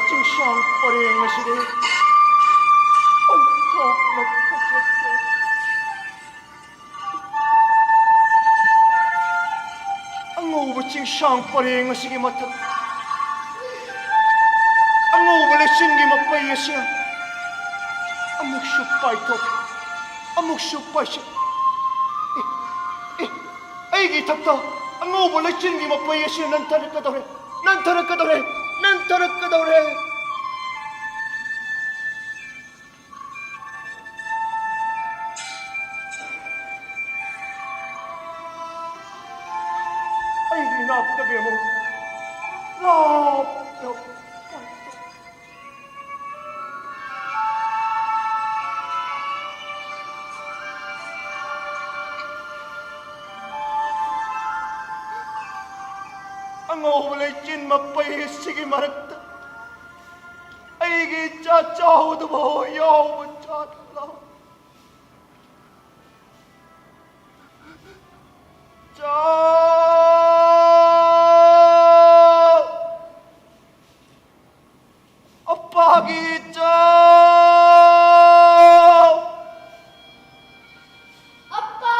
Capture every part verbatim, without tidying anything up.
ꯆꯤꯡꯁꯥꯡ ꯄꯔꯦꯡ ꯑꯁꯤꯗꯤ ꯑꯣꯟꯊꯣꯛꯅ ꯐꯖꯈ꯭ꯔꯦ꯫ ꯑꯉꯧꯕ ꯆꯤꯡꯁꯥꯡ ꯄꯔꯦꯡ ꯑꯁꯤꯒꯤ ꯃꯊꯛ, ꯑꯉꯧꯕ ꯂꯩꯆꯤꯟꯒꯤ ꯃꯄꯩ ꯑꯁꯤꯅ ꯑꯃꯨꯛꯁꯨ ꯄꯥꯏꯊꯣꯛ, ꯑꯃꯨꯛꯁꯨ ꯄꯥꯏꯁꯤꯜ꯫ ꯑꯦ, ꯑꯦ, ꯑꯩꯒꯤ ꯏꯊꯛꯇ ꯑꯉꯧꯕ ꯂꯩꯆꯤꯟꯒꯤ ꯃꯄꯩ ꯑꯁꯤꯅ ꯅꯟꯊꯔꯛꯀꯗꯧꯔꯦ, ꯅꯟꯊꯔꯛꯀꯗꯧꯔꯦ, ꯅꯟꯊꯔꯛꯀꯗꯧꯔꯦ꯫ ꯑꯩꯒꯤ ꯏꯅꯥꯛꯇꯒꯤ ꯑꯃꯨꯛ ꯂꯥꯞꯅ ꯄꯥꯏꯊꯣꯛ꯫ ꯑꯉꯧꯕ ꯂꯩꯆꯤꯟ ꯃꯄꯩ ꯑꯁꯤꯒꯤ ꯃꯔꯛꯇ ꯑꯩꯒꯤ ꯏꯆꯥ ꯆꯥꯎꯗꯕ ꯌꯥꯎꯕ ꯖꯥꯠꯂ? ꯆꯥꯎ! ꯑꯄꯥꯒꯤ ꯆꯥꯎ! ꯑꯄꯥ!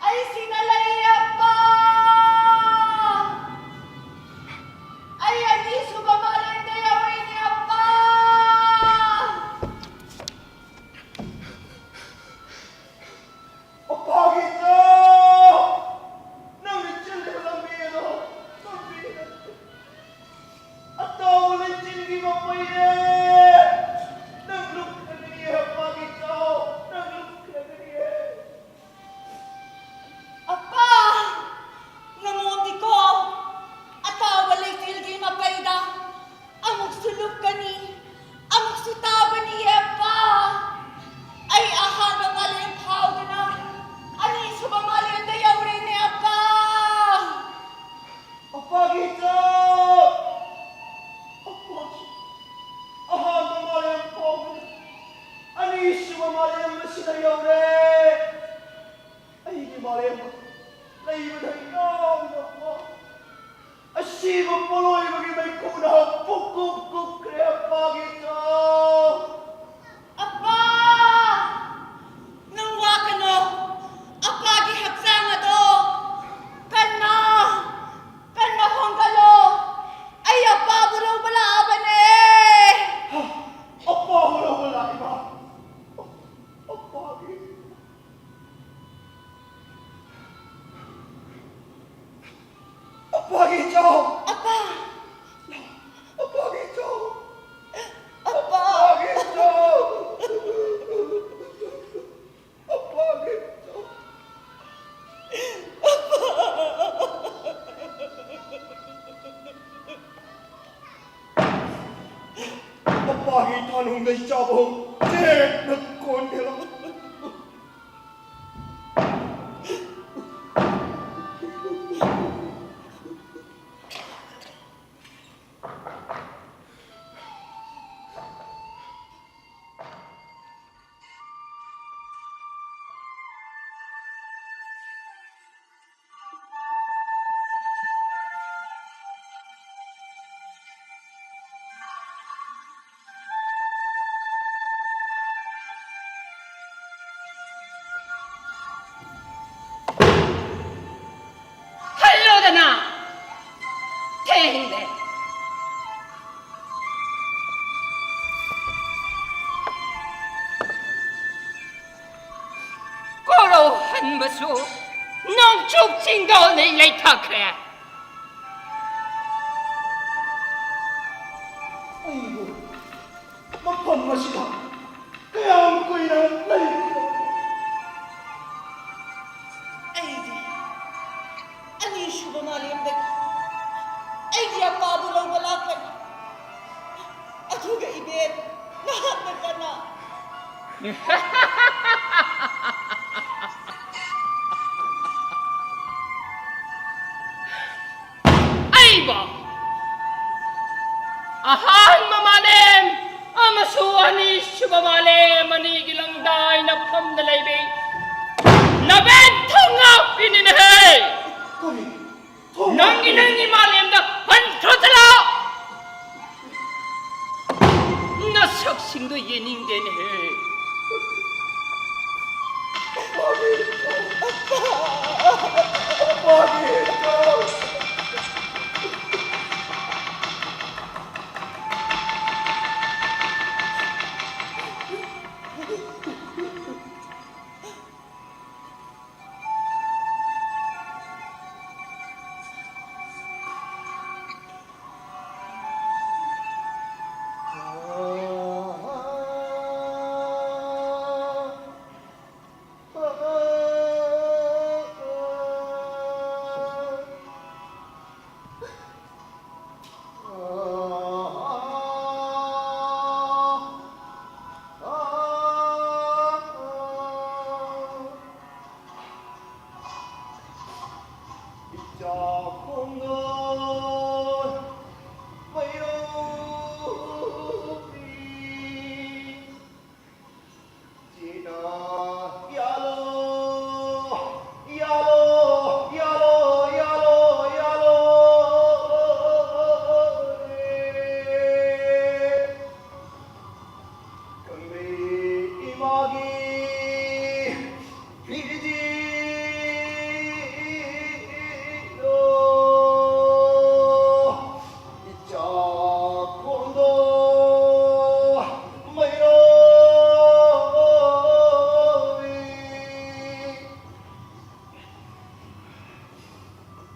ꯑꯩ ꯁꯤꯗ ꯂꯩꯌꯦ, ꯑꯄꯥ! ꯑꯩ ꯑꯅꯤꯁꯨꯕ ꯃꯥꯂꯦꯝꯗ ꯌꯧꯔꯦꯅꯦ, ꯑꯄꯥ! ꯑꯄꯥꯒꯤ ꯆꯥꯎ! ꯅꯪꯅ ꯆꯦꯜꯂꯤꯕ ꯂꯝꯕꯤ ꯑꯗꯣ ꯂꯝꯕꯤ ꯅꯠꯇꯦ꯫ ꯑꯇꯥꯎꯕ ꯂꯩꯆꯤꯟꯒꯤ ꯃꯄꯩꯅꯦ꯫ ꯅꯪ ꯂꯨꯞꯈ꯭ꯔꯒꯅꯤꯌꯦ, ꯑꯄꯥꯒꯤ ꯆꯥꯎ, ꯅꯪ ꯂꯨꯞꯈ꯭ꯔꯒꯅꯤꯌꯦ꯫ ꯑꯄꯥ, ꯅꯉꯣꯟꯗꯤꯀꯣ ꯑꯇꯥꯎꯕ ꯂꯩꯆꯤꯟꯒꯤ ꯃꯄꯩꯗ ꯑꯃꯨꯛꯁꯨ ꯂꯨꯞꯀꯅꯤ, ꯑꯃꯨꯛꯁꯨ ꯇꯥꯎꯒꯅꯤꯌꯦ, ꯑꯄꯥ꯫ ꯑꯩ ꯑꯍꯥꯟꯕ ꯃꯥꯂꯦꯝ ꯐꯥꯎꯗꯨꯅ ꯑꯅꯤꯁꯨꯕ ꯃꯥꯂꯦꯝꯗ ꯌꯧꯔꯦꯅꯦ, ꯑꯄꯥ꯫ ꯑꯄꯥꯒꯤ ꯏꯆꯥ! ꯑꯄꯥꯒꯤ ꯑꯍꯥꯟꯕ ꯃꯥꯂꯦꯝ ꯐꯥꯎꯗꯨꯅ ꯑꯅꯤꯁꯨꯕ ꯃꯥꯂꯦꯝ ꯑꯁꯤꯗ ꯌꯧꯔꯦ꯫ ꯑꯩꯒꯤ ꯃꯥꯂꯦꯝ ꯂꯩꯕꯗ ꯌꯥꯝꯅ ꯁꯤꯕ ꯄꯣꯂꯣꯏꯕꯒꯤ ꯃꯩꯈꯨꯅ ꯄꯨꯛ ꯀꯨꯞ ꯀꯨꯞꯈ꯭ꯔꯦ, ꯑꯄꯥꯒꯤ ꯆꯥꯎ꯫ ꯑꯄꯥ! ꯅꯪ ꯋꯥꯒꯅꯣ꯫ ꯑꯄꯥꯒꯤ ꯍꯛꯆꯥꯡ ꯑꯗꯣ ꯀꯟꯅ, ꯀꯟꯅ ꯍꯣꯡꯒꯠꯂꯣ꯫ ꯑꯩ ꯑꯄꯥꯕꯨ ꯂꯧꯕ ꯂꯥꯛꯑꯕꯅꯦ꯫ ꯍ, ꯑꯄꯥꯕꯨ ꯂꯧꯕ ꯂꯥꯛꯏꯕ? ꯑꯄꯥꯒꯤ ꯑꯄꯥꯒꯤ ꯏꯆꯥꯎ! ꯑꯄꯥ! ꯑꯄꯥꯒꯤ ꯏꯆꯥꯎ! ꯑꯄꯥ! ꯑꯄꯥꯒꯤ ꯏꯆꯥꯎ! ꯑꯄꯥꯒꯤ ꯏꯆꯥꯎ! ꯑꯄꯥꯒꯤ ꯊꯥꯅꯨꯡꯗ ꯏꯆꯥꯕꯧ ꯆꯦꯠꯅ ꯀꯣꯟꯒꯦꯔꯥ? ꯍꯜꯂꯣꯗꯅ꯫ ꯊꯦꯡꯂꯦ꯫ ꯀꯣꯔꯧ ꯍꯟꯕꯁꯨ ꯅꯣꯡꯆꯨꯞ ꯆꯤꯡꯗꯣꯜ ꯂꯩ ꯂꯩꯊꯈ꯭ꯔꯦ꯫ ꯑꯩꯕꯨ ꯃꯐꯝ ꯑꯁꯤꯗ ꯀꯌꯥꯝ ꯀꯨꯏꯅ ꯂꯩꯈ꯭ꯔꯦ? ꯑꯩꯗꯤ ꯑꯅꯤꯁꯨꯕ ꯃꯥꯂꯦꯝꯗꯒꯤ ꯑꯩꯒꯤ ꯑꯄꯥꯕꯨ ꯂꯧꯕ ꯂꯥꯛꯄꯅꯤ꯫ ꯑꯗꯨꯒ ꯏꯕꯦꯟ, ꯅꯍꯥꯛꯅ ꯀꯅꯥ? ꯑꯩꯕꯨ ꯑꯍꯥꯟꯕ ꯃꯥꯂꯦꯝ ꯑꯃꯁꯨ ꯑꯅꯤꯁꯨꯕ ꯃꯥꯂꯦꯝ ꯑꯅꯤꯒꯤ ꯂꯪꯗꯥꯏꯅ ꯐꯝꯗ ꯂꯩꯕꯤ ꯅꯕꯦꯟ ꯊꯣꯡꯉꯥꯛꯄꯤꯅꯤꯅꯦꯍꯦ꯫ ꯀꯔꯤ? ꯊꯣꯡꯉꯥꯛꯄꯤ? ꯅꯪꯒꯤ, ꯅꯪꯒꯤ ꯃꯥꯂꯦꯝꯗ ꯁꯛꯁꯤꯡꯗꯣ ꯌꯦꯡꯅꯤꯡꯗꯦꯅꯦꯍꯦ꯫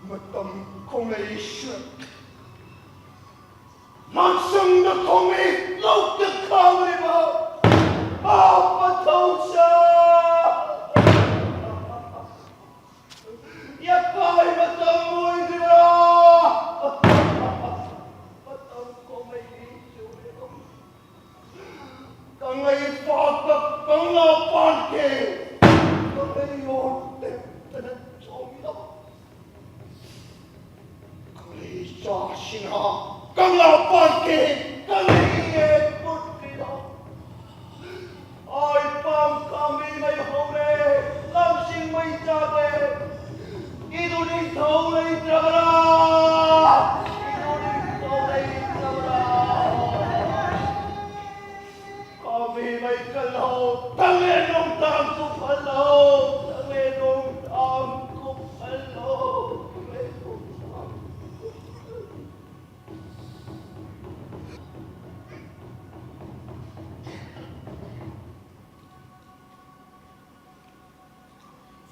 ꯃꯇꯝ ꯈꯣꯡꯂꯩꯁꯨ ꯂꯥꯟꯁꯪꯗ ꯈꯣꯡꯂꯩ ꯂꯧꯇ ꯈꯥꯎꯔꯤꯕ ꯑꯥ ꯃꯊꯧꯁꯥ꯫ ꯌꯥꯀꯥꯏ ꯃꯇꯝ ꯑꯣꯏꯗ꯭ꯔꯥ? ꯃꯇꯝ ꯈꯣꯡꯂꯩ ꯆꯨꯔꯦ꯫ ꯀꯪꯂꯩ ꯄꯥꯛꯇ ꯀꯪꯂꯥ ꯄꯥꯟꯈꯤ꯫ ꯀꯪꯂꯩ ꯌꯣꯟ ꯇꯦꯛꯇꯅ ꯆꯣꯡꯂꯕ ꯀꯪꯂꯩ ꯏꯆꯥꯁꯤꯡꯅ ꯀꯪꯂꯥ ꯄꯥꯟꯈꯤ꯫ ꯀꯪꯂꯩ ꯌꯦꯟ ꯄꯨꯠꯈꯤꯗ ꯑꯩ ꯄꯥꯝ ꯀꯥꯡꯕꯤ ꯃꯩ ꯍꯧꯔꯦ꯫ ꯂꯝꯁꯤꯡ ꯃꯩ ꯆꯥꯛꯂꯦ꯫ ꯏꯗꯨ ꯅꯤꯡꯊꯧ ꯂꯩꯇ꯭ꯔꯕ꯭ꯔꯥ? ꯏꯗꯨ ꯅꯤꯡꯊꯧ ꯂꯩꯇ꯭ꯔꯕ꯭ꯔꯥ? ꯄꯥꯝꯃꯤ ꯃꯩ ꯀꯜꯍꯧ, ꯇꯪꯂꯦꯟ ꯅꯣꯡꯊꯥꯡ ꯀꯨꯞꯍꯜꯍꯧ, ꯇꯪꯂꯦꯟ ꯅꯣꯡꯊꯥꯡ ꯀꯨꯞꯍꯜꯍꯧ, ꯇꯪꯂꯦꯟ ꯅꯣꯡꯊꯥꯡ꯫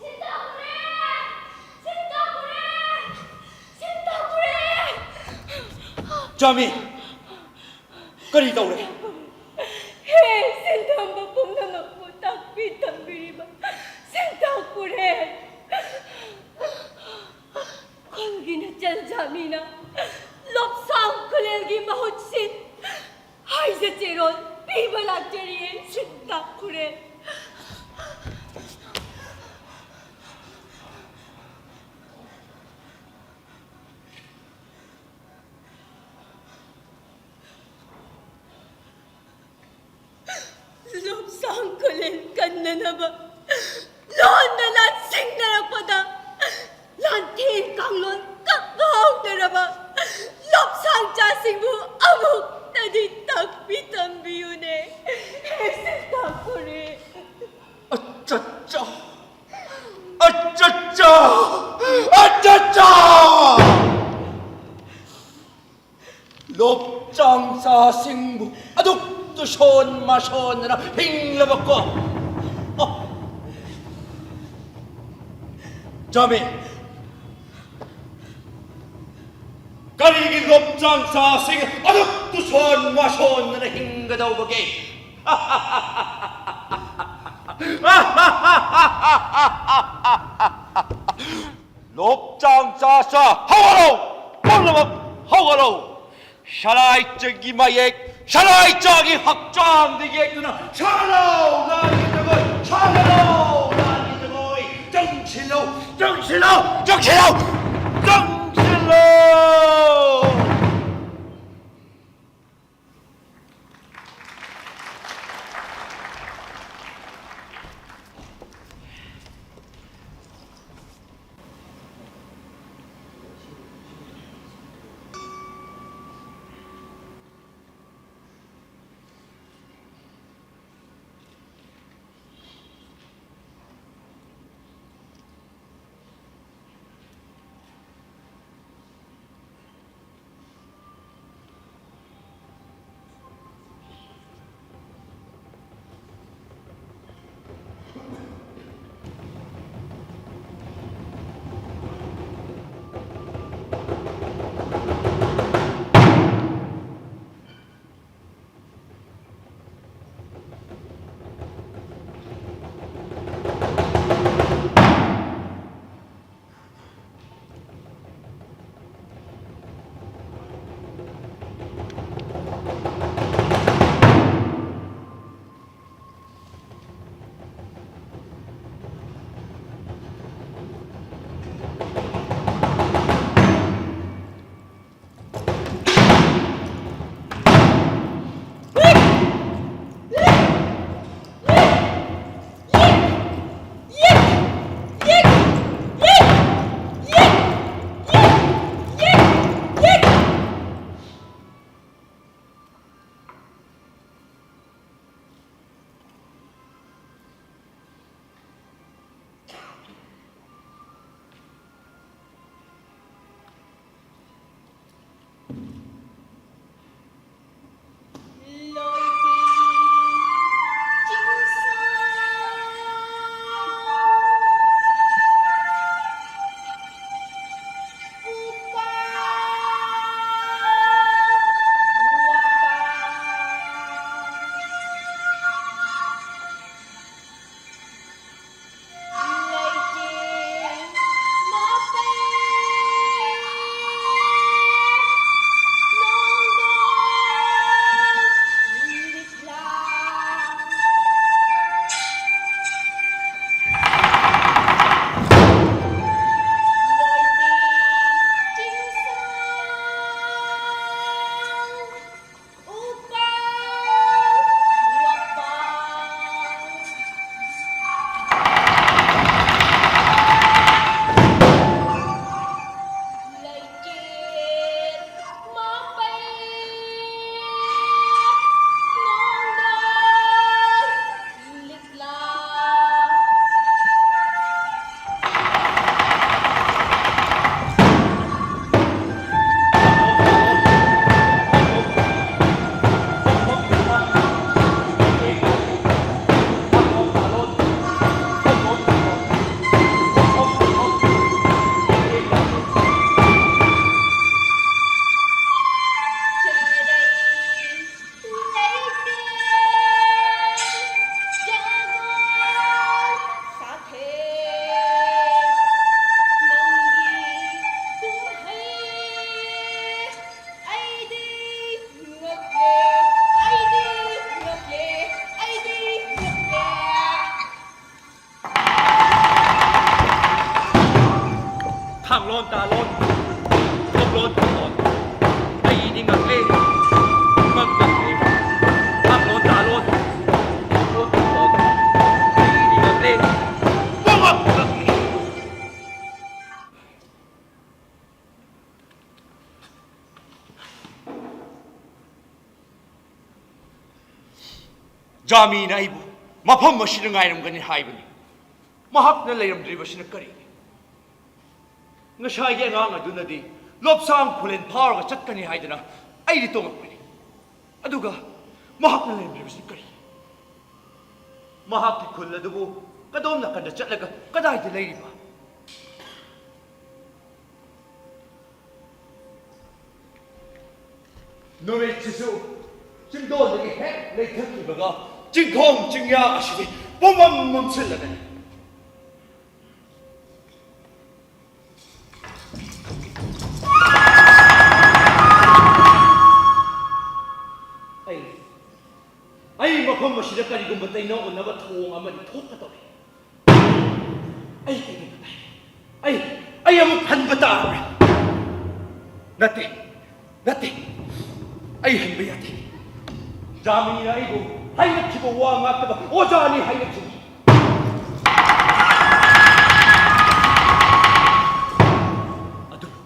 ꯁꯦꯟꯇꯥ ꯄꯨꯔꯦ! ꯁꯦꯟꯇꯥ ꯄꯨꯔꯦ! ꯁꯦꯟꯇꯥ ꯄꯨꯔꯦ! ꯆꯥꯃꯤ! ꯀꯔꯤ ꯇꯧꯔꯦ? ꯍꯦ, ꯁꯦꯟꯗꯥꯟꯕ ꯄꯨꯝꯅꯃꯛꯄꯨ ꯇꯥꯛꯄꯤ ꯇꯝꯕꯤꯔꯤꯕ ꯁꯦꯟꯇꯥ ꯄꯨꯔꯦ! ꯈꯨꯜꯒꯤ ꯅꯆꯜ ꯖꯥꯃꯤꯅ ꯂꯣꯞꯁꯥꯡ ꯈꯨꯂꯦꯜꯒꯤ ꯃꯍꯨꯠ ꯁꯤꯟ ꯍꯥꯏꯖ ꯆꯦꯔꯣꯜ ꯄꯤꯕ ꯂꯥꯛꯆꯔꯤꯌꯦ, ꯁꯤꯟꯇꯥ ꯈꯨꯔꯦꯜ꯫ ꯂꯣꯞꯁꯥꯡ ꯈꯨꯂꯦꯟ ꯀꯟꯅꯅꯕ ꯂꯣꯟꯅ ꯂꯥꯟꯁꯤꯡꯅꯔꯛꯄꯗ, ꯂꯥꯟꯊꯦꯡ ꯀꯥꯡꯂꯣꯟ ꯀꯛꯄ ꯍꯧꯗꯔꯕ ꯂꯣꯞꯁꯥꯡ ꯆꯥꯁꯤꯡꯕꯨ ꯑꯃꯨꯛꯇꯗꯤ ꯇꯥꯛꯄꯤ ꯇꯝꯕꯤꯌꯨꯅꯦ, ꯍꯦ ꯁꯤꯟꯇꯥ ꯈꯨꯔꯦꯜ꯫ ꯑꯆꯠꯆꯥ! ꯑꯆꯠꯆꯥ! ꯑꯆꯠꯆꯥ! ꯂꯣꯞꯆꯥꯡ ꯆꯥꯁꯤꯡꯕꯨ ꯑꯗꯨꯛ ꯇꯨꯁꯣꯟ ꯃꯥꯁꯣꯟꯗꯅ ꯍꯤꯡꯂꯕꯀꯣ? ꯑꯣ! ꯆꯥꯃꯤ! ꯀꯔꯤꯒꯤ ꯂꯣꯞꯆꯥꯡ ꯆꯥꯁꯤꯡ ꯑꯗꯨꯛ ꯇꯨꯁꯣꯟ ꯃꯥꯁꯣꯟꯗꯅ ꯍꯤꯡꯒꯗꯧꯕꯒꯦ? ꯂꯣꯞꯆꯥꯡ ꯆꯥꯁꯥ ꯍꯧꯒꯠꯂꯣ! ꯄꯨꯝꯅꯃꯛ ꯍꯧꯒꯠꯂꯣ! ꯁꯂꯥꯏꯆꯒꯤ ꯃꯌꯦꯛ, ꯁꯂꯥꯏꯆꯒꯤ ꯍꯛꯆꯥꯡꯗ ꯌꯦꯛꯇꯨꯅ ꯁꯥꯒꯠꯂꯣ! ꯂꯥꯟꯒꯤ ꯖꯒꯣꯏ ꯁꯥꯒꯠꯂꯣ! ꯂꯥꯟꯒꯤ ꯖꯒꯣꯏ ꯆꯪꯁꯤꯜꯂꯣ! ꯆꯪꯁꯤꯜꯂꯣ! ꯆꯪꯁꯤꯜꯂꯣ! ꯆꯪꯁꯤꯜꯂꯣ! ꯇꯥꯂꯣꯟ, ꯇꯥꯂꯣꯟ, ꯇꯥꯂꯣꯟ꯫ ꯑꯩꯗꯤ ꯉꯛꯂꯦ, ꯉꯛ ꯉꯛꯂꯦ꯫ ꯇꯥꯂꯣꯟ, ꯇꯥꯂꯣꯟ, ꯇꯥꯂꯣꯟ, ꯇꯥꯂꯣꯟ꯫ ꯑꯩꯗꯤ ꯉꯛꯂꯦ, ꯉꯛ ꯉꯛꯂꯦ꯫ ꯖꯥꯃꯤꯅ ꯑꯩꯕꯨ ꯃꯐꯝ ꯑꯁꯤꯗ ꯉꯥꯏꯔꯝꯒꯅꯤ ꯍꯥꯏꯕꯅꯤ꯫ ꯃꯍꯥꯛꯅ ꯂꯩꯔꯝꯗ꯭ꯔꯤꯕꯁꯤꯅ ꯀꯔꯤꯒꯤ? ꯉꯁꯥꯏꯒꯤ ꯑꯉꯥꯡ ꯑꯗꯨꯅꯗꯤ ꯂꯣꯞꯁꯥꯡ ꯈꯨꯂꯦꯟ ꯐꯥꯎꯔꯒ ꯆꯠꯀꯅꯤ ꯍꯥꯏꯗꯅ ꯑꯩꯗꯤ ꯇꯣꯡꯉꯛꯄꯅꯤ꯫ ꯑꯗꯨꯒ ꯃꯍꯥꯛꯅ ꯂꯩꯔꯝꯗ꯭ꯔꯤꯕꯁꯤ ꯀꯔꯤ? ꯃꯍꯥꯛꯀꯤ ꯈꯨꯜ ꯑꯗꯨꯕꯨ ꯀꯗꯣꯝ ꯅꯥꯀꯟꯗ ꯆꯠꯂꯒ ꯀꯗꯥꯏꯗ ꯂꯩꯔꯤꯕ? ꯅꯨꯃꯤꯠꯁꯤꯁꯨ ꯆꯤꯡꯗꯣꯟꯗꯒꯤ ꯍꯦꯛ ꯂꯩꯊꯈꯤꯕꯒ ꯆꯤꯡꯈꯣꯡ ꯆꯤꯡꯌꯥ ꯑꯁꯤꯗꯤ ꯄꯨꯝꯃꯝ ꯃꯝꯁꯤꯜꯂꯒꯅꯤ꯫ ꯑꯩ, ꯑꯩ ꯃꯐꯝ ꯑꯁꯤꯗ ꯀꯔꯤꯒꯨꯝꯕ ꯇꯩꯅ ꯑꯣꯟꯅꯕ ꯊꯧꯑꯣꯡ ꯑꯃꯗꯤ ꯊꯣꯛꯀꯗꯧꯔꯤ꯫ ꯑꯩ ꯀꯩꯒꯨꯝꯕ ꯇꯥꯏ꯫ ꯑꯩ, ꯑꯩ ꯑꯃꯨꯛ ꯍꯟꯕ ꯇꯥꯔꯣꯏ꯫ ꯅꯠꯇꯦ, ꯅꯠꯇꯦ꯫ ꯑꯩ ꯍꯟꯕ ꯌꯥꯗꯦ꯫ ꯖꯥꯃꯤꯅ ꯑꯩꯕꯨ ꯍꯥꯏꯔꯛꯈꯤꯕ ꯋꯥ ꯉꯥꯛꯇꯕ ꯑꯣꯖꯥꯅꯤ ꯍꯥꯏꯔꯛꯈꯤꯕ꯫ ꯑꯗꯨꯕꯨ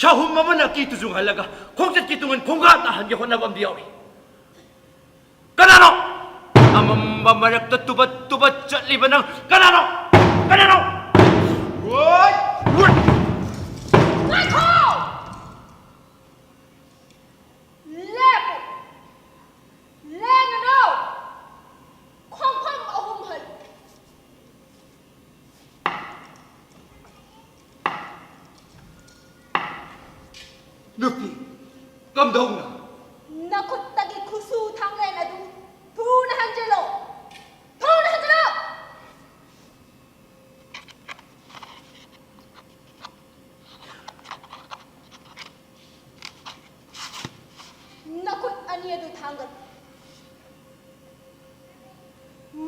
ꯁꯥꯍꯨꯝ ꯑꯃꯅ ꯑꯀꯤ ꯇꯨꯖꯨꯡꯍꯜꯂꯒ ꯈꯣꯡꯆꯠꯀꯤ ꯇꯨꯡ ꯏꯟ ꯈꯣꯡꯒꯥ ꯇꯥꯍꯟꯒꯦ ꯍꯣꯠꯅꯕ ꯑꯃꯗꯤ ꯌꯥꯎꯔꯤ꯫ ꯀꯅꯥꯅꯣ? ꯑꯃꯝꯕ ꯃꯔꯛꯇ ꯇꯨꯕꯠ ꯇꯨꯕꯠ ꯆꯠꯂꯤꯕ ꯅꯪ ꯀꯅꯥꯅꯣ? ꯀꯅꯥꯅꯣ? ꯋꯥꯏ! ꯋꯥꯏ! ꯉꯥꯏꯈꯣ! ꯂꯦꯞꯄꯨ! ꯂꯦꯡꯒꯅꯨ! ꯈꯣꯡꯐꯝ ꯑꯍꯨꯝ ꯍꯜꯂꯨ! ꯅꯨꯄꯤ, ꯀꯝꯗꯧꯅ? ꯅꯈꯨꯠꯇꯒꯤ ꯈꯨꯠꯁꯨ ꯊꯥꯡꯂꯦꯟ ꯑꯗꯨ ꯊꯨꯅ ꯍꯟꯖꯤꯜꯂꯣ! ꯊꯨꯅ ꯍꯟꯖꯤꯜꯂꯣ! ꯅꯈꯨꯠ ꯑꯅꯤ ꯑꯗꯨ ꯊꯥꯡꯒꯠꯂꯨ꯫